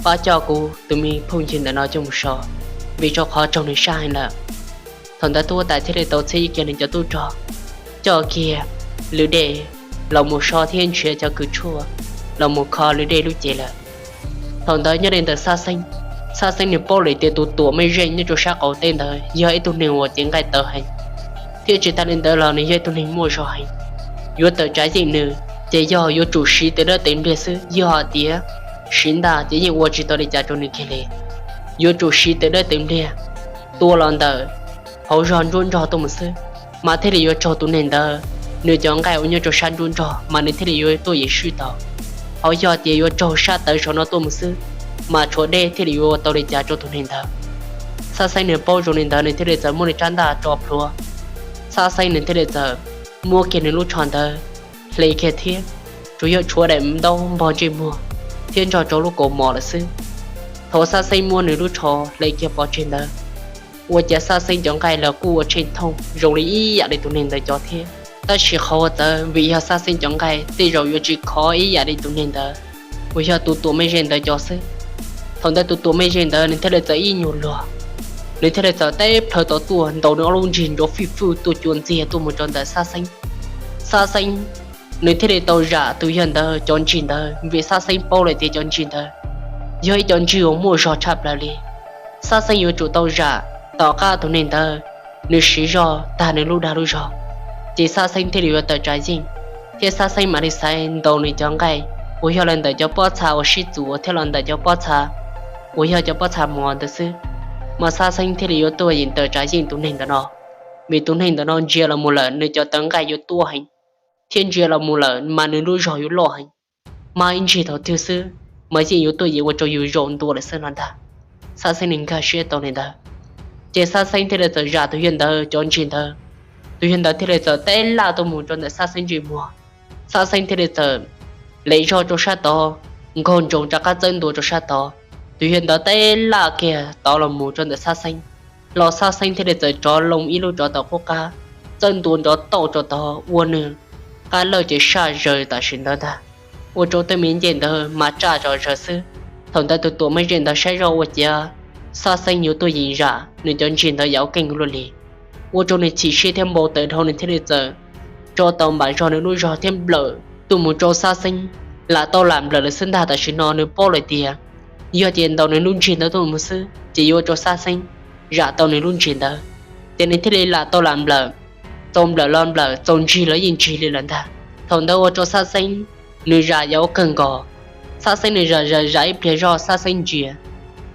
pab coj kuv tus me phooj ywg ntawm no coj mus so, vim rau qhov raug nws sab heev lawm. Thaum ntawd tub huab tais thiaj li tau txib kiag nws cov tub rog coj kiag lwm dej los mus so thiab nrhiav cov kws tshuaj los mus kho lwm dej lub cev lawm. Thaum ntawd nyob li ntawm Xab Xeeb, Xab Xeeb nws paub lawm tias tus tuam mej zeej nyob rau sab qaum teb ntawd yog ib tug neeg uas cev nqaij tawv heev, thiab tsis tas li ntawd los nws yog ib tug neeg muaj zog heev. Yuav tawm tsav yeej nws ces yog yuav tsum siv tes dawb tes npliag xwb, yog hais tias siv ntaj ces yeej ua tsis tau li cas rau nws kiag li. Yuav tsum siv tes dawb tes npliag tua los ntawm hauv zog nruab nrog tuaj mus xwb, mas thiaj li yuav raug tus neeg ntawd nws cov nqaij uas nyob rau sab nruab nrog mas nws thiaj li yuav tuaj yeem swb tau. Ho yog tias yuav raug sab tawv saum no tuaj mus xwb, mas tshuav dej thiaj li yuav ua tau li cas rau tus neeg ntawd. Xab Xeeb nws paub zoo li ntawd nws thiaj li txawm muab nws rab ntaj tso plhuav. Xab Xeeb nws thiaj li txawm muab kiag nws lub tsho ntawd hle kiag thiab, tsuas yog tshuav daim ntaub npog ntsej muag thiab nrog rau lub kaus mom lawm xwb. Thaum Xab Xeeb muab nws lub tsho hle kiag pov tseg ntawd, ua cas Xab Xeeb cov nqaij los kuj ua tshej thooj zoo li ib yam li tus neeg ntawd cov thiab. Tab sis qhov uas txawv vim yog Xab Xeeb cov nqaij tej zaum yuav tsis khov ib yam li tus neeg ntawd uas yog tus tuam mej zeej ntawd cov xwb. Thaum ntawd tus tuam mej zeej ntawd nws thiaj li txawm ib nyuag luag, nws thiaj li txawm teb plhaw tod tuaj ntaus nws ob lub nrig nrov fij fwj tuaj cua ntxiag tuaj mus rau ntawm Xab Xeeb. Xab Xeeb nws thiaj li tau zam tus yawg ntawd cov nrig ntawd vim Xab Xeeb paub lawm tias cov nrig ntawd yog ib cov nrig uas muaj zog tshaj plaws li. Xab Xeeb yuav tsum tau zam tom qab tus neeg ntawd nws siv zog tag nws lub dag lub zog, ces Xab Xeeb thiaj li yuav tawm tsav yeej, thiab Xab Xeeb mam li xaiv ntaus nws cov nqaij uas yog los ntawm cov pob txha uas sib txuas thiab los ntawm cov pob txha uas yog cov pob txha muas ntawd xwb, mas Xab Xeeb thiaj li yuav tuaj yeem tawm tsav yeej tus neeg ntawm no. Vim tus neeg ntawm no ntsia los mus lawm nws cov tawv nqaij yuav tuaj heev, thiab ntsia los mus lawm mas nws lub zog yuav loj heev, mas ib nrig thaum twg xwb mas yeej yuav tuaj yeem ua rau yus zaum ntua lawm xwb no ntag. Xab Xeeb nws nkag siab tau li ntawd, ces Xab Xeeb thiaj li txawm zam tus yawg ntawd cov nrig ntawd. Tus yawg ntawd thiaj li txawm teb laj tuaj mus rau ntawm Xab Xeeb ntsej muag. Xab Xeeb thiaj li txawm lem zog rau sab tod, nkaug ntsoov rov qab txawb ntua rau sab tod. Tus yawg ntawd teb laj kiag tod los mus rau ntawm Xab Xeeb, los Xab Xeeb thiaj li txawm rov loo ib lub tsov tom qub qab, txawb ntua nrov tauj rau tod ua nws qab lawj ces saj zaws tam sim ntawd ntag. Ua rau tej me ncej ntawd mas tsaj zom zaws xwb. Thaum ntawd tus tuam mej zeej ntawd saib zoj ua ciav Xab Xeeb yuav tuaj yeem zam nws cov nrig ntawd yam ua keej luaj li, ua rau nws chim siab thiab npau taws dhau nws thiaj li txawm tso tau npam zog nws lub zog thiab nplawm tuaj mus rau Xab Xeeb lam tau lam nplawm lawm xwb ntag. Tam sim no nws paub lawm tias yog tias ntaus nws lub nrig ntawd tuaj mus xwb ces yuav ua rau Xab Xeeb zam tau nws lub nrig ntawd, ces nws thiaj li lam tau lam nplawm, txaus nplawm los nplawm, txaus nrig los yeej nrig li lawm ntag. Thaum ntawd ua rau Xab Xeeb nws zam yam ua kawg nkaus. Xab Xeeb nws zam zam zam ib pliag zog Xab Xeeb ntsia,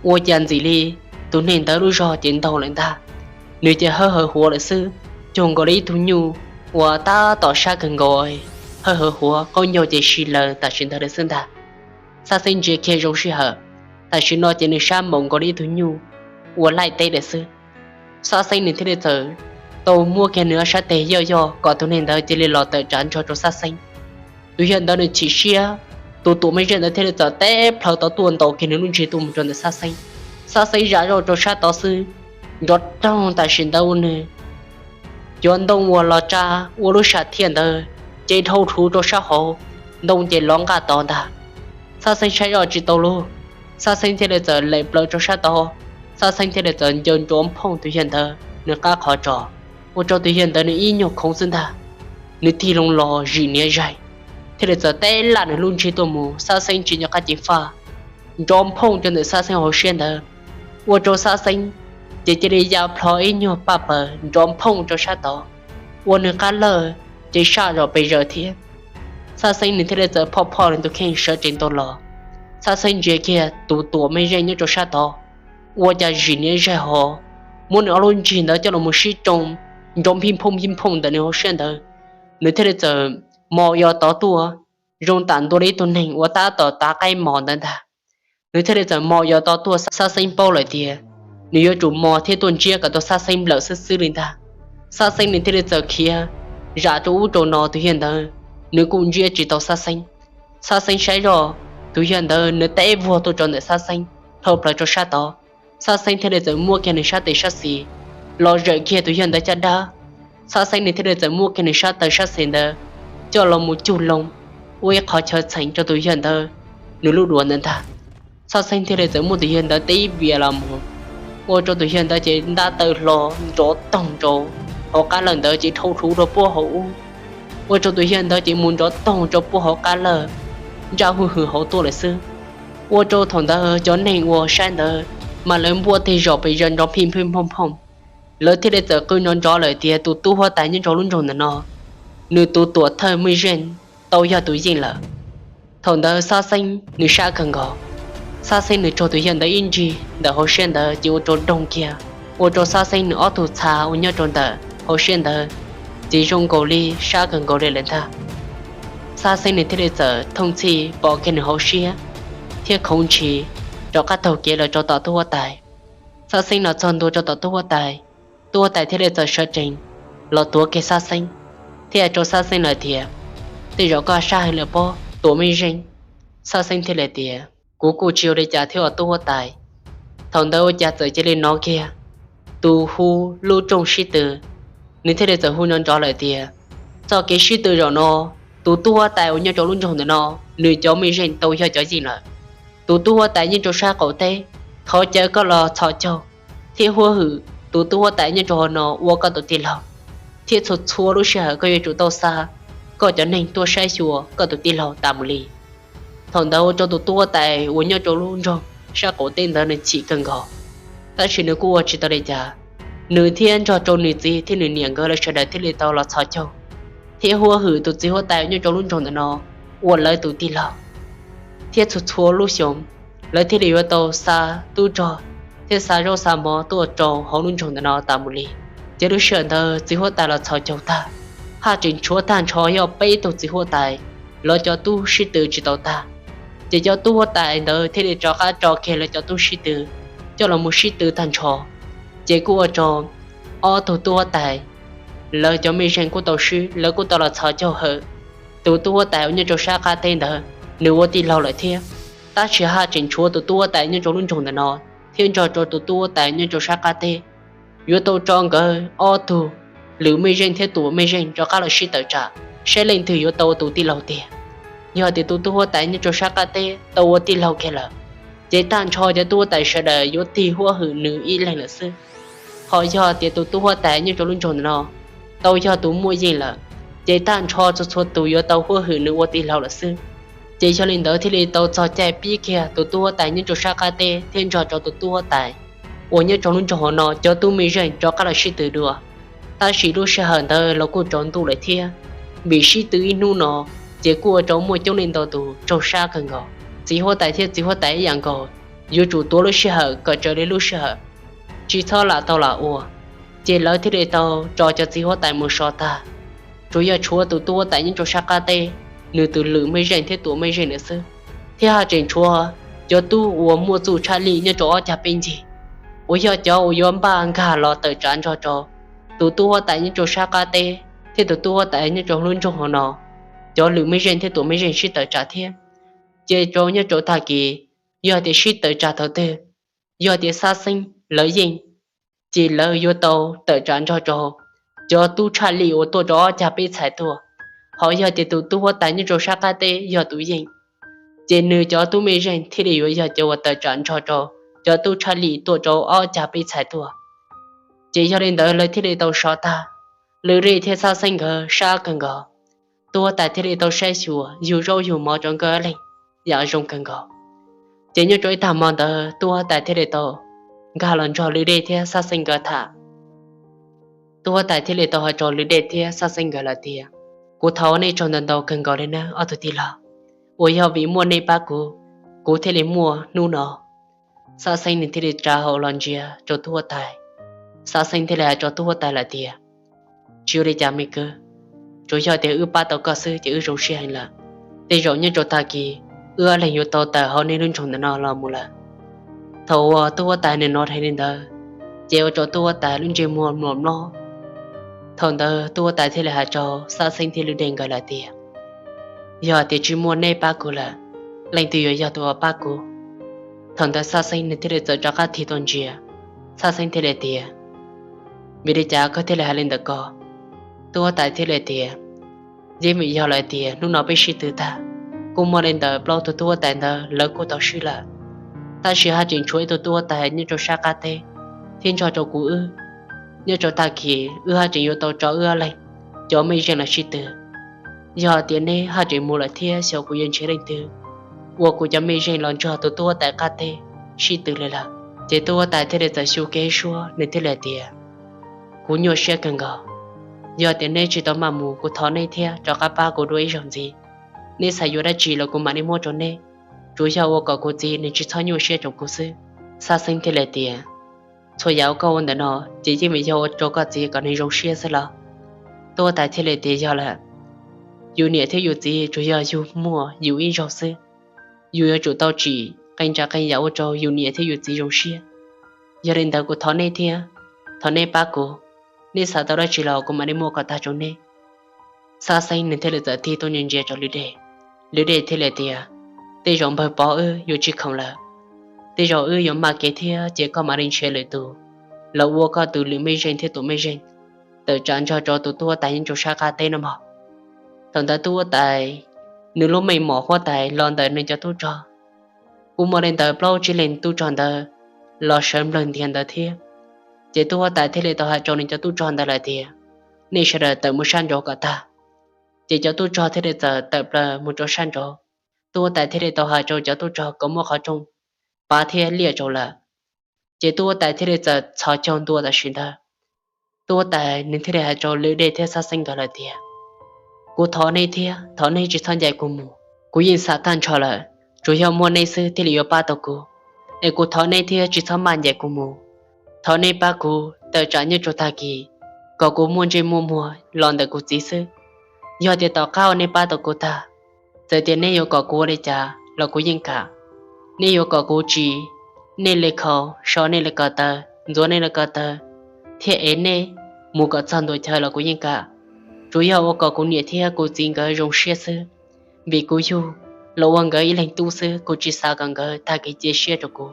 ua cas ntxim li tus neeg ntawd lub zog ces ntaug lawm ntag. Nws ces hawb hawv huav lawm xwb, cuag nkaus li ib tug nyuj uas tab tom sab kawg nkaus, hawb hawv huav qaub ncaug ces si laws tam sim ntawd lawm xwb ntag. Xab Xeeb ntsia kiag zoo sij hawm, tam sim no ces nws sab npaum nkaus li ib tug nyuj uas laij teb lawm xwb. Xab Xeeb nws thiaj li txawm tau muab kiag nws ob sab teg yoj yoj kom tus neeg ntawd cia li los tawm tsam nrog rau Xab Xeeb. Tus yawg ntawd nws chim siab, tus tuam mej zeej ntawd thiaj li txawm teb plhaw tod tuaj ntaus kiag nws lub nrig tuaj mus rau ntawm Xab Xeeb. Xab Xeeb zam zoj rau sab tod xwb, nrov roog tam sim ntawd ua nws cov ntoo uas los tsa ua lub sam thiaj ntawd ces dhau rhuv rau sab hauv, ntoo ces lov nqaj tod ntag. Xab Xeeb saib zoj tsis tau lug, Xab Xeeb thiaj li txawm lem plaws rau sab tod. Xab Xeeb thiaj li txawm ncaws nrov phooj tus yawg ntawd nws qab qhov tso, ua rau tus yawg ntawd nws ib nyuag khoov xwb ntag, nws tig loo los zim niam zaig, thiaj li txawm teb laj nws lub ntsig tuaj mus. Xab Xeeb tsis nco qab ceev faj, nrov phooj rau ntawm Xab Xeeb hauv siab ntawd, ua rau Xab Xeeb ces cia li ya plho ib nyuag paj paws nrov phooj rau sab tod, ua nws qab lawj ces saj zom pes zaws thiab. Xab Xeeb nws thiaj li txawm phoj phoj nws tus kheej sawv tsees tau los. Xab Xeeb ntsia kiag tus tuam mej zeej nyob rau sab tod, ua cas zim niam zaig hos, muab nws ob lub ntsig ntawd coj los mus sib tsoo, nrov phij phooj phij phooj ntawm nws hauv siab ntawd, nws thiaj li txawm mos yos tod tuaj, zoo tam ntua li ib tug neeg uas tab tom tav qaib mos ntawd ntag. Nws thiaj li txawm mos yos tod tuaj, Xab Xeeb paub lawm tias nws yuav tsum mos thiab tuaj ntsiab kom tau Xab Xeeb lawm xwb xwb li ntag. Xab Xeeb nws thiaj li txawm khiav zam rau ub rau no, tus yawg ntawd nws kuj ntsiab tsis tau Xab Xeeb. Xab Xeeb saib zoj, tus yawg ntawd nws teb vuag tuaj rau ntawm Xab Xeeb, dhau plaws rau sab tod. Xab Xeeb thiaj li txawm muab kiag nws sab tes sab xis los zawm kiag tus yawg ntawd caj dab. Xab Xeeb nws thiaj li txawm muab kiag nws sab taw sab xis ntawd coj los mus cug loo ua ib qhov chaw txheem rau tus yawg ntawd nws lub duav ntawd ntag. Xab Xeeb thiaj li txawm muab tus yawg ntawd tib vias los mus, ua rau tus yawg ntawd ces ntab taw hlo, nrov toog rau hauv qab lawj ntawd ces dhau hluv rau puag hauv ub, ua rau tus yawg ntawd ces mus nrov toog rau puag hauv qab lawj, ntsaj hwj hwm hauv tuaj lawm xwb. Ua rau thaum ntawd cov neeg uas saib ntawd mas lawv npuaj teg zom pes zaws nrov phij phij phooj phooj, lawv thiaj li txawm qw nrov nrov lawm tias tus tub huab tais nyob rau lub nroog ntawm no, nws tus tuam thawj mej zeej tau yog tus yeej lawm. Thaum ntawd Xab Xeeb nws sab kawg nkaus. Xab Xeeb nws raug tus yawg ntawd ib ntsig ntawm hauv siab ntawd ces ua rau doog kiag, ua rau Xab Xeeb nws ob tug txha uas nyob rau ntawm hauv siab ntawd ces zoo nkaus li sab kawg nkaus li lawm ntag. Xab Xeeb nws thiaj li txawm thooj txhij pom kiag nws hauv siab thiab khoov ntshis, rov qab taug kev los rau tom tub huab tais. Xab Xeeb los txog ntua rau tom tub huab tais, tub huab tais thiaj li txawm sawv tsees los tuav kiag Xab Xeeb, thiaj hais rau Xab Xeeb lawm tias, Tej zaum koj sab heev lawm pob tuam mej zeej. Xab Xeeb thiaj li tias, Kuv kuj tsis ua li cas thiab os tub huab tais. Thaum ntawd ua cas txawm cia li hnov kiag tus hu lub rooj sib tw, nws thiaj li txawm hu nrov nrov lawm tias, Txoj kev sib tw zaum no, tus tub huab tais uas nyob rau lub nroog ntawm no, nws cov mej zeej tau yog cov yeej lawm. Tus tub huab tais nyob rau sab qaum teb, thov caw koj los txhos caug thiab huab hwm tus tub huab tais nyob rau hauv no ua koj tus tij laug, thiab txhua txhua lub sij hawm koj yuav tsum tau xa koj cov neeg tuaj saib xyuas koj tus tij laug tas mus li. Thaum ntawd ua rau tus tub huab tais uas nyob rau lub nroog sab qaum teb ntawd nws chim kawg nkaus, tab sis nws kuj ua tsis tau li cas. Nws thiab nrog rau nws txiv thiab nws niam nkawd lawv sawv daws thiaj li tau los txhos caug thiab huab hwm tus txiv huab tais nyob rau lub nroog ntawm no ua lawv tus tij laug. Thiab txhua txhua lub xyoo, lawv thiaj li yuav tau xa tub rog thiab xa zaub xa mov tuaj rau hauv lub nroog ntawm no tas mus li. Ces lub sij hawm ntawd txiv huab tais los txhos caug tag, haj tseem tshuav tag nrho yog peb tug txiv huab tais, lawv cov tub sib tw tsis tau tag. Ces cov tub huab tais ntawd thiaj li rov qab tso kiag lawv cov tub sib tw coj los mus sib tw tag nrho. Ces kuj ua rau ob tug tub huab tais, lawv cov mej zeej kuj tau swb, lawv kuj tau los txhos caug hawm tus tub huab tais uas nyob rau sab qab teb ntawd, nws ua tij laug lawm thiab. Tab sis haj tseem tshuav tus tub huab tais nyob rau lub nroog ntawm no thiab nrog rau tus tub huab tais nyob rau sab qab teb, yuav tau tso nkawd ob tug lwm mej zeej thiab tuam mej zeej rov qab los sib tawm tsam, saib leej twg yuav tau ua tus tij laug tiag. Yog tias tus tub huab tais nyob rau sab qab teb tau ua tij laug kiag lawm, ces tag nrho cov tub huab tais sawv daws yuav tig huab hwm nws ib leeg lawm xwb. Ho yog tias tus tub huab tais nyob rau lub nroog ntawm no tau yog tus muaj yeej lawm, ces tag nrho txhua txhua tus yuav tau huab hwm nws ua tij laug lawm xwb. Ces yog li ntawd thiaj li tau txog caij pib kiag tus tub huab tais nyob rau sab qab teb thiab nrog rau tus tub huab tais uas nyob rau lub nroog hauv no cov tub mej zeej rov qab los sib tw dua. Tab sis lub sij hawm ntawd los kuj tsaus ntuj lawm thiab, vim sib tw ib hnub no, ces kuj ua rau muaj coob leej ntau tus raug sab kawg nkaus. Txiv huab tais thiab txiv huab tais ib yam nkaus, yuav tsum tuav lub sij hawm kom raws li lub sij hawm, tsis txhob lam tau lam ua. Ces lawv thiaj li tau tso cov txiv huab tais mus so tag, tsuas yog tshuav tus tub huab tais nyob rau sab qab teb, nws tus lwm mej zeej thiab tuam mej zeej lawm xwb. Thiab haj tseem tshuav cov tub uas muaj txuj tshaj lij nyob rau ob cag peb ncig, uas yog cov uas yuav npaj nkag los tawm tsam nrog rau tus tub huab tais nyob rau sab qab teb thiab tus tub huab tais nyob rau lub nroog hauv no, cov lwm mej zeej thiab tuam mej zeej sib tawm tsam thiab. Ces rau nyob rau tag kis, yog tias sib tawm tsam thaum twg, yog tias Xab Xeeb lawv yeej, ces lawv yuav tau tawm tsam nrog rau cov tub tshaj lij uas tuaj rau ob cag peb txhais tuaj. Ho yog tias tus tub huab tais nyob rau sab qab teb yog tus yeej, ces nws cov tub mej zeej thiaj li yuav yog cov uas tawm tsam nrog rau cov tub tshaj lij tuaj rau ob cag peb txhais tuaj. Ces yog li ntawd lawv thiaj li tau sov tag, Lwm Dej thiab Xab Xeeb nkawd sab kawg nkaus. Tub huab tais thiaj li tau saib xyuas yug zaub yug mov rau nkawd leeg yam zoo kawg nkaus. Ces nyob rau ib tag hmo ntawd tub huab tais thiaj li tau nkag los nrog Lwm Dej thiab Xab Xeeb nkawd tham. Tub huab tais thiaj li tau hais rau Lwm Dej thiab Xab Xeeb nkawd lawm tias, kuv thov nej tsaug ntau ntau kawg nkaus li nawb ob tug tij laug, uas yog vim muaj nej pab kuv, kuv thiaj li muaj hnub no. Xab Xeeb nws thiaj li tsa hau los ntsia rau tub huab tais. Xab Xeeb thiaj li hais rau tub huab tais lawm tias, tsis ua li cas me kwv, tsuas yog tias wb pab tau koj xwb ces wb zoo siab heev lawm. Tej zaum nyob rau tag kis wb ob leeg yuav tau tawm hauv nej lub nroog ntawm no los mus lawm. Thaum uas tub huab tais nws hnov dheev li ntawd, ces ua rau tub huab tais lub ntsej muag mlom mlob. Thaum ntawd tub huab tais thiaj li hais rau Xab Xeeb thiab Lwm Dej nkawd lawm tias, yog tias tsis muaj nej pab kuv lawm, leej twg yuav yog tus uas pab kuv? Thaum ntawd Xab Xeeb nws thiaj li txawm rov qab tig tuaj ntsia. Xab Xeeb thiaj li tias, vim li cas koj thiaj li hais li ntawd ko? Tub huab tais thiaj li tias, yeej vim yog lawm tias hnub no peb sib tw tag, kuj muaj li ntawm plaub tug tub huab tais ntawd lawv kuj tau swb lawm, tab sis haj tseem tshuav ib tug tub huab tais nyob rau sab qab teb thiab nrog rau kuv wb. Nyob rau tag kis wb haj tseem yuav tau tso wb ob leeg cov mej zeej los sib tw. Yog tias neb haj tseem mus lawm thiab xyov kuv yuav nrhiav leej twg ua kuv cov mej zeej los nrog tus tub huab tais qab teb sib tw li lawm. Ces tub huab tais thiaj li txawm xyu kev suab, nws thiaj li tias, kuv nyuaj siab kawg nkaus. Yog tias neb tsis tau maj mus, kuv thov neb thiab rov qab pab kuv dua ib zaug ntxiv. Neb xav yuav dab tsi los kuv mam li muab rau neb, tsuas yog ua kom kuv txiv nws tsis txhob nyuaj siab rau kuv xwb. Xab Xeeb thiaj li tias, txhua yam uas koj ua ntawm no ces yeej vim yog ua rau koj txiv kom nws zoo siab xwb los? Tub huab tais thiaj li tias, yog lawm, yus niam thiab yus txiv tsuas yog yus muaj yus ib zaug xwb, yus yuav tsum tau tsim qee tsa qee yam ua rau yus niam thiab yus txiv zoo siab. Yog li ntawd kuv thov neb thiab, thov neb pab kuv, neb xav tau dab tsi los kuv mam li muab kom tag rau neb. Xab Xeeb nws thiaj li txawm tig tuaj ntsia rau Lwm Dej. Lwm Dej thiaj li tias, tej zaum npawg Pov wb yuav tsis khoom lawm, tej zaum wb yuav maj kev thiab ces koj mam li nrhiav lwm tus los ua koj tus lwm mej zeej thiab tus mej zeej tawm tsam nrog rau tus tub huab tais nyob rau sab qab teb no mog. Thaum ntawd tub huab tais nws lub meej mom huab tais los ntawm nws cov tub rog, kuj muaj li ntawd plaub tsib leeg tub rog ntawd los sawv nplawg ntiag ntawd thiab. Ces tub huab tais thiaj li tau hais rau nws cov tub rog ntawd lawm tias, nej sawv daws tawm mus sab nraud kom tag. Ces cov tub rog thiaj li txawm tawm plaws mus rau sab nraud. Tub huab tais thiaj li tau hais rau cov tub rog kom muab qhov rooj pav thiab liaj rau lawm. Ces tub huab tais thiaj li txawm txhos caug ntua tam sim ntawd. Tub huab tais nws thiaj li hais rau Lwm Dej thiab Xab Xeeb nkawd lawm tias, kuv thov nej thiab, thov nej tsis txhob ncaim kuv mus. Kuv yeej xav tag nrho lawm, tsuas yog muaj nej xwb thiaj li yuav pab tau kuv. Es kuv thov nej thiab tsis txhob maj ncaim kuv mus. Thov nej pab kuv tawm tsam nyob rau tag kis, kom kuv muaj ntsej muaj muag los ntawm kuv txiv xwb. Yog tias tom qab uas nej pab tau kuv tag, txawm tias nej yuav kom kuv ua li cas los kuv yeej kam. Nej yuav kom kuv tsim nej li khau, so nej li ko taw, ntxuav nej li ko taw, thiab ev nej mus kom txog ntua chaw los kuv yeej kam. Tsuas yog ua kom kuv niam thiab kuv txiv nkawd zoo siab xwb, vim kuv yug los ua nkawd ib leeg tub xwb, kuv tsis xav kom nkawd tag kev cia siab rau kuv.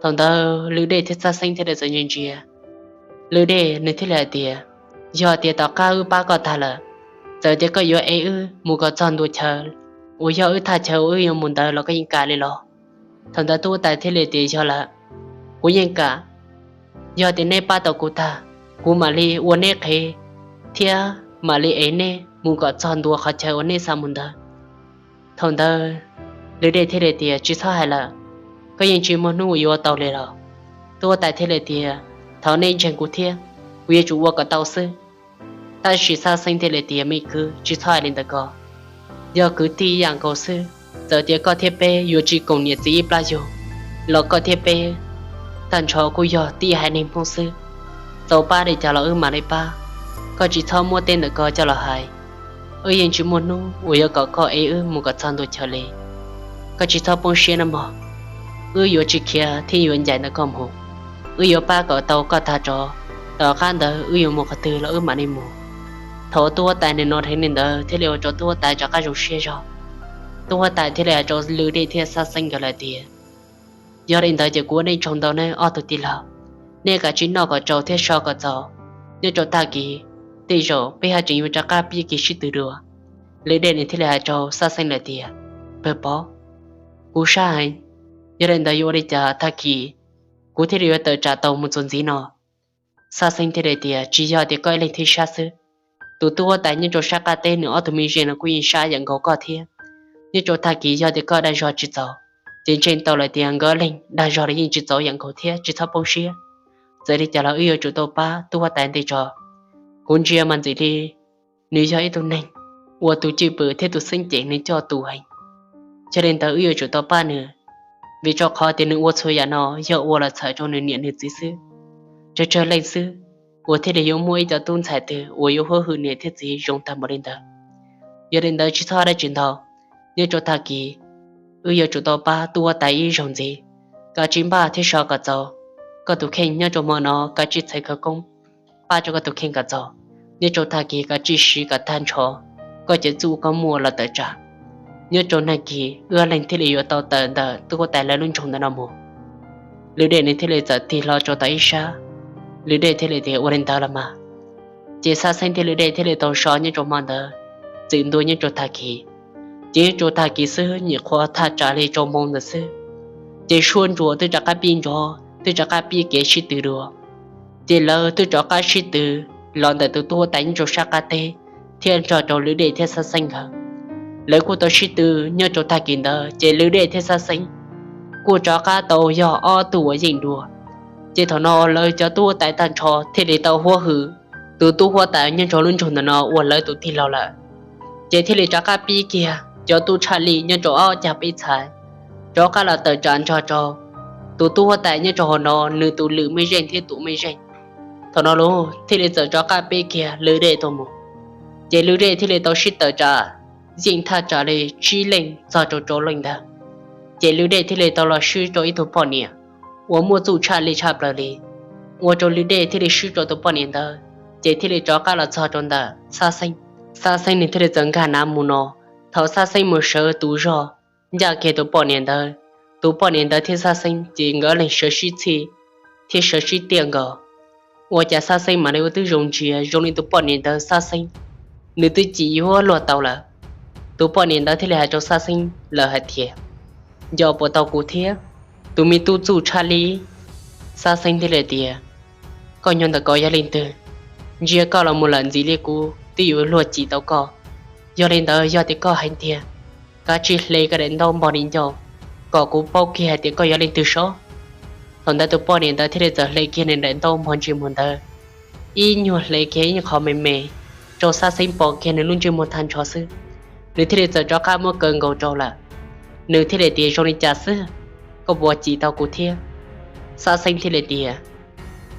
Thaum ntawd Lwm Dej thiab Xab Xeeb thiaj li txawm ntsia ntsia. Lwm Dej nws thiaj li hais tias, yog tias tom qab wb pab koj tag lawm, txawm tias koj yuav ev wb mus kom txog ntua chaw uas yog wb thaj chaw uas wb yuav mus ntawd los koj yeej kam li los? Thaum ntawd tub huab tais thiaj li tias, yog lawm, kuv yeej kam. Yog tias neb pab tau kuv tag, kuv mam li ua neb qhev thiab mam li ev neb mus kom txog ntua qhov chaw uas neb xav mus ntawd. Thaum ntawd Lwm Dej thiaj li tias, tsis txhob hais lawm, koj yeej tsis muaj hnub uas yuav tau li los. Tub huab tais thiaj li tias, thov nej ntseeg kuv thiab, kuv yuav tsum ua kom tau xwb. Tab sis Xab Xeeb thiaj li tias, me kwv, tsis txhob hais li ntawd ko. Yog kwv tij ib yam nkaus xwb, txawm tias koj thiab peb yuav tsis koom niam txiv ib plab yug los koj thiab peb tag nrho kuj yog tib haiv neeg Hmoob xwb. Txaus pab li cas los wb mam li pab. Koj tsis txhob muab tej ntawm ko coj los hais. Wb yeej tsis muaj hnub uas yuav kom koj ev wb mus kom txog ntua chaw li. Koj tsis txhob poob siab nawb mog. Wb yuav tsis khiav thiab yuav ncaim ntawm koj mus. Wb yuav pab kom tau koj tag tso, tom qab ntawd wb yuav mus qhov twg los wb mam li mus. Thaum tub huab tais nws hnov dheev li ntawd thiaj li ua rau tub huab tais rov qab zoo siab zog. Tub huab tais thiaj li hais rau Lwm Dej thiab Xab Xeeb nkawd lawm tias, yog li ntawd ces kuv ua nej tsaug ntau nawb ob tug tij laug. Nej kav tsij noj kom tsau thiab so kom txaus, nyob rau tag kis tej zaum peb haj tseem yuav rov qab pib kev sib tw dua. Lwm Dej nws thiaj li hais rau Xab Xeeb lawm tias, npawg Pov, Kuv sab heev, yog li ntawd yuav ua li cas tag kis kuv thiaj li yuav tawm tsam tau mus txuas ntxiv no? Xab Xeeb thiaj li tias, tsis yog tias koj ib leeg thiaj sab xwb, tus tub huab tais nyob rau sab qab teb nws ob tug me zeej no kuj yeej sab yam nkaus koj thiab. Nyob rau tag kis yog tias koj dag zog tsis txaus, ces ntseeg tau lawm tias nkawd leeg dag zog los yeej tsis txaus yam nkaus thiab, tsis txhob poob siab. Txawm li cas los wb yuav tsum tau pab tub huab tais nte tso. Kuv ntsia mas ntxim li nws yog ib tug neeg uas tus cwj pwm thiab tus xeeb ceem nws coj tus heev. Yog li ntawd wb yuav tsum tau pab nws, vim rau qhov tias nws ua txhua yam no yog ua los txhawm rau nws niam nws txiv xwb. Tsawg tsawg leej xwb uas thiaj li yuav muaj ib co tub ntxhais twg uas yuav huab hwm niam thiab txiv zoo tag npaum li ntawd. Yog li ntawd tsis txhob hais dab tsi ntau, nyob rau tag kis wb yuav tsum tau pab tub huab tais ib zaug ntxiv. Kav tsij npaj thiab so kom txaus koj tus kheej nyob rau hmo no, kav tsij txhais khawv koob pab rau koj tus kheej kom txaus. Nyob rau tag kis kav tsij siv kom tag nrho koj cov txuj koj muaj los tawm tsam. Nyob rau nag kis wb ob leeg thiaj li yuav tau tawm ntawm tub huab tais lawv lub nroog ntawm no mus. Lwm Dej nws thiaj li txawm tig hlo rau tom ib sab, Lwm Dej thiaj li tias, ua li ntawd los mas. Ces Xab Xeeb thiab Lwm Dej thiaj li tau so nyob rau hmo ntawd, txwm ntua nyob rau tag kis. Ces nyob rau tag kis xwb nyuam qhuav thaj tsam li rau moo ntawd xwb, ces suab ntsuas twb rov qab pib nrov, twb rov qab pib kev sib tw dua. Ces lawv twb rov qab sib tw los ntawm tus tub huab tais nyob rau sab qab teb thiab nrog rau Lwm Dej thiab Xab Xeeb nkawd. Lawv kuj tau sib tw nyob rau tag kis ntawd, ces Lwm Dej thiab Xab Xeeb kuj rov qab tau yog ob tug uas yeej dua. Ces thaum no lawv cov tub huab tais tag nrho thiaj li tau huab hwm tus tub huab tais nyob rau lub nroog ntawm no ua lawv tus tij laug lawm. Ces thiaj li rov qab pib kiag cov tub tshaj lij nyob rau ob cag peb txhais rov qab los tawm tsam nrog rau tus tub huab tais nyob rau hauv no nws tus lwm mej zeej thiab tus mej zeej. Thaum no los thiaj li txawm rov qab pib kiag Lwm Dej tuaj mus. Ces Lwm Dej thiaj li tau sib tawm tsam yeej thaj tsam li tsib leej txog rau rau leej ntawd. Ces Lwm Dej thiaj li tau los swb rau ib tug poj niam uas muaj txuj tshaj lij tshaj plaws li, ua rau Lwm Dej thiaj li swb rau tus poj niam ntawd, ces thiaj li rov qab los txog rau ntawm Xab Xeeb. Xab Xeeb nws thiaj li txawm nkag nav mus no. Thaum Xab Xeeb mus sawv tus zog ncaj kiag tus poj niam ntawd, tus poj niam ntawd thiab Xab Xeeb ces nkawd leeg sawv sib txhij thiab sawv sib tiaj nkaus. Ua cas Xab Xeeb mam li ua twb zoo ntsia zoo li tus poj niam ntawd Xab Xeeb nws twb cim yuav luag tau lawm. Tus poj niam ntawd thiaj li hais rau Xab Xeeb lawm hais tias, nco puas tau kuv thiab tus me tub txuj tshaj lij? Xab Xeeb thiaj li tias, koj nyob ntawm ko yog leej twg? Ntsia koj los mus lawm ntxim li kuv twb yuav luag cim tau koj. Yog li ntawd yog tias koj hais tiag, kav tsij hle koj daim ntaub npog di ncauj kom kuv paub kiag hais tias koj yog leej twg sob. Thaum ntawd tus poj niam ntawd thiaj li txawm hle kiag nws daim ntaub npog ntsej muag ntawd, ib nyuag hle kiag ib nyuag qhov me me rau Xab Xeeb pom kiag nws lub ntsej muag tag nrho xwb, nws thiaj li txawm rov qab muab kaw nkaus rau lawm. Nws thiaj li tias, zoo li cas xwb, koj puas cim tau kuv thiab? Xab Xeeb thiaj li tias,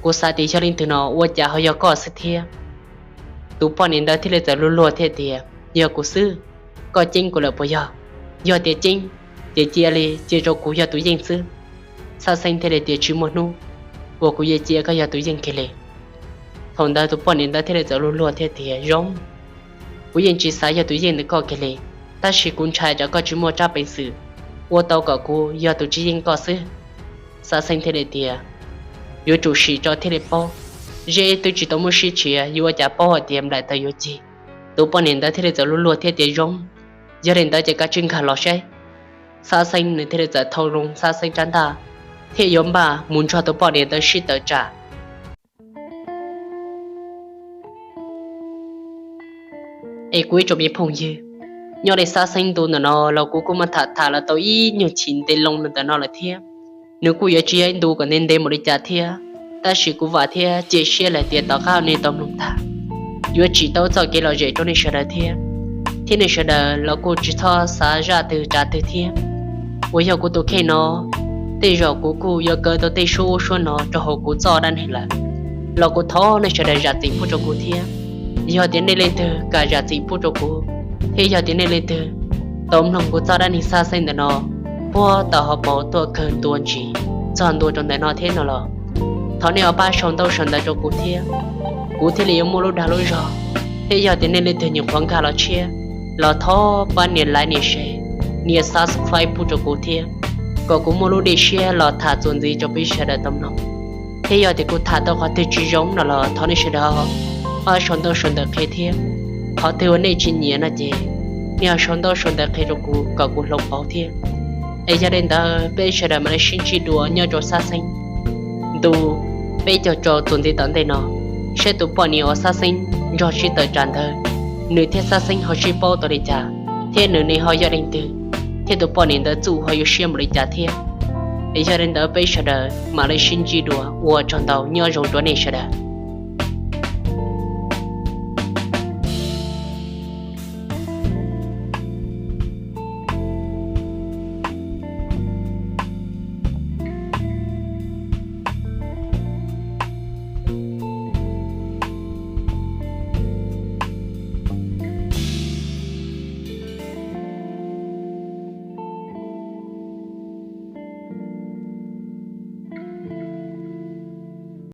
kuv xav tias yog leej twg no ua cas ho yog koj xwb thiab? Tus poj niam ntawd thiaj li txawm luag luag thiab tias, yog kuv xwb, koj ceeb kuv lawm puas yog? Yog tias ceeb, ces cia li cia rau kuv yog tus yeej xwb. Xab Xeeb thiaj li tias, tsis muaj hnub uas kuv yuav cia koj yog tus yeej kiag li. Thaum ntawd tus poj niam ntawd thiaj li txawm luag luag thiab tias, zoo, kuv yeej tsis xav yog tus yeej ntawm koj kiag li, tab sis kuv ntshai tsam koj tsis muaj tsab peev xwm ua tau kom kuv yog tus tsis yeej koj xwb. Xab Xeeb thiaj li tias, yuav tsum sim tso thiaj li paub, zeb twb tsis tau muab sib tshiav yuav ua cas paub hais tias nplaim taws yuav cig. Tus poj niam ntawd thiaj li txawm luag luag thiab tias, zoo, yog li ntawd ces kav tsij nkag los saib. Xab Xeeb nws thiaj li txawm thau loo Xab Xeeb rab ntaj thiab yuav npaj mus nrog tus poj niam ntawd sib tawm tsam. Es kuv ib tsoom me phooj ywg, nyob li Xab Xeeb ntu ntawm no los kuv kuj muab tham tham los tau ib nyuag chim ntev loo ntawm no lawm thiab. Nws kuj yuav tsis yog ib ntu kom ntev ntev npaum li cas thiab, tab sis kuv vam thiab cia siab lawm tias tom qab nej tau mloog tag, yuav tsim tau txoj kev lom zem rau nej sawv daws thiab. Thiab nej sawv daws los kuj tsis txhob xav zaj twg tsav twg thiab. Uas yog kuv tus kheej no, tej zaum kuv kuj yuav kaw tau tej suab ub suab no rau hauv kuv txoj dab neeg lawm, los kuv thov nej sawv daws zam txim pub rau kuv thiab. Yog tias nej leej twg kam zam txim pub rau kuv, thiab yog tias nej leej twg tau mloog kuv txoj dab neeg Xab Xeeb ntawm no puag tom hauv paus tuaj kawg ntua ntsis txog ntua rau ntawm no thiab no los, thov nej ho pab sau ntaub sau ntawv rau kuv thiab, kuv thiaj li yuav muaj lub dag lub zog. Thiab yog tias nej leej twg nyuam qhuav nkag los tshiab, los thov pab nias like nias share, nias subscribe pub rau kuv thiab, kom kuv muaj lub dej siab los tham txuas ntxiv rau peb sawv daws tau mloog. Thiab yog tias kuv tham tau qhov twg tsis zoo no los thov nej sawv daws ho sau ntaub sau ntawv qhia thiab. Qhov twg uas nej tsis nyiam no ces nej ho sau ntaub sau ntawv qhia rau kuv kom kuv hloov pauv thiab. Es yog li ntawd peb sawv daws mam li sib ntsib dua nyob rau sab xeeb ntu peb caug rau txuas ntxiv tom ntej no, saib tus poj niam uas sab xeeb nrog sib tawm tsam ntawd, nws thiab sab xeeb ho sib paub tau li cas, thiab nws ne ho yog leej twg, thiab tus poj niam ntawd txuj ho yuav siab npaum li cas thiab. Es yog li ntawd peb sawv daws mam li sib ntsib dua, ua tsaug ntau, nyob zoo rau nej sawv daws.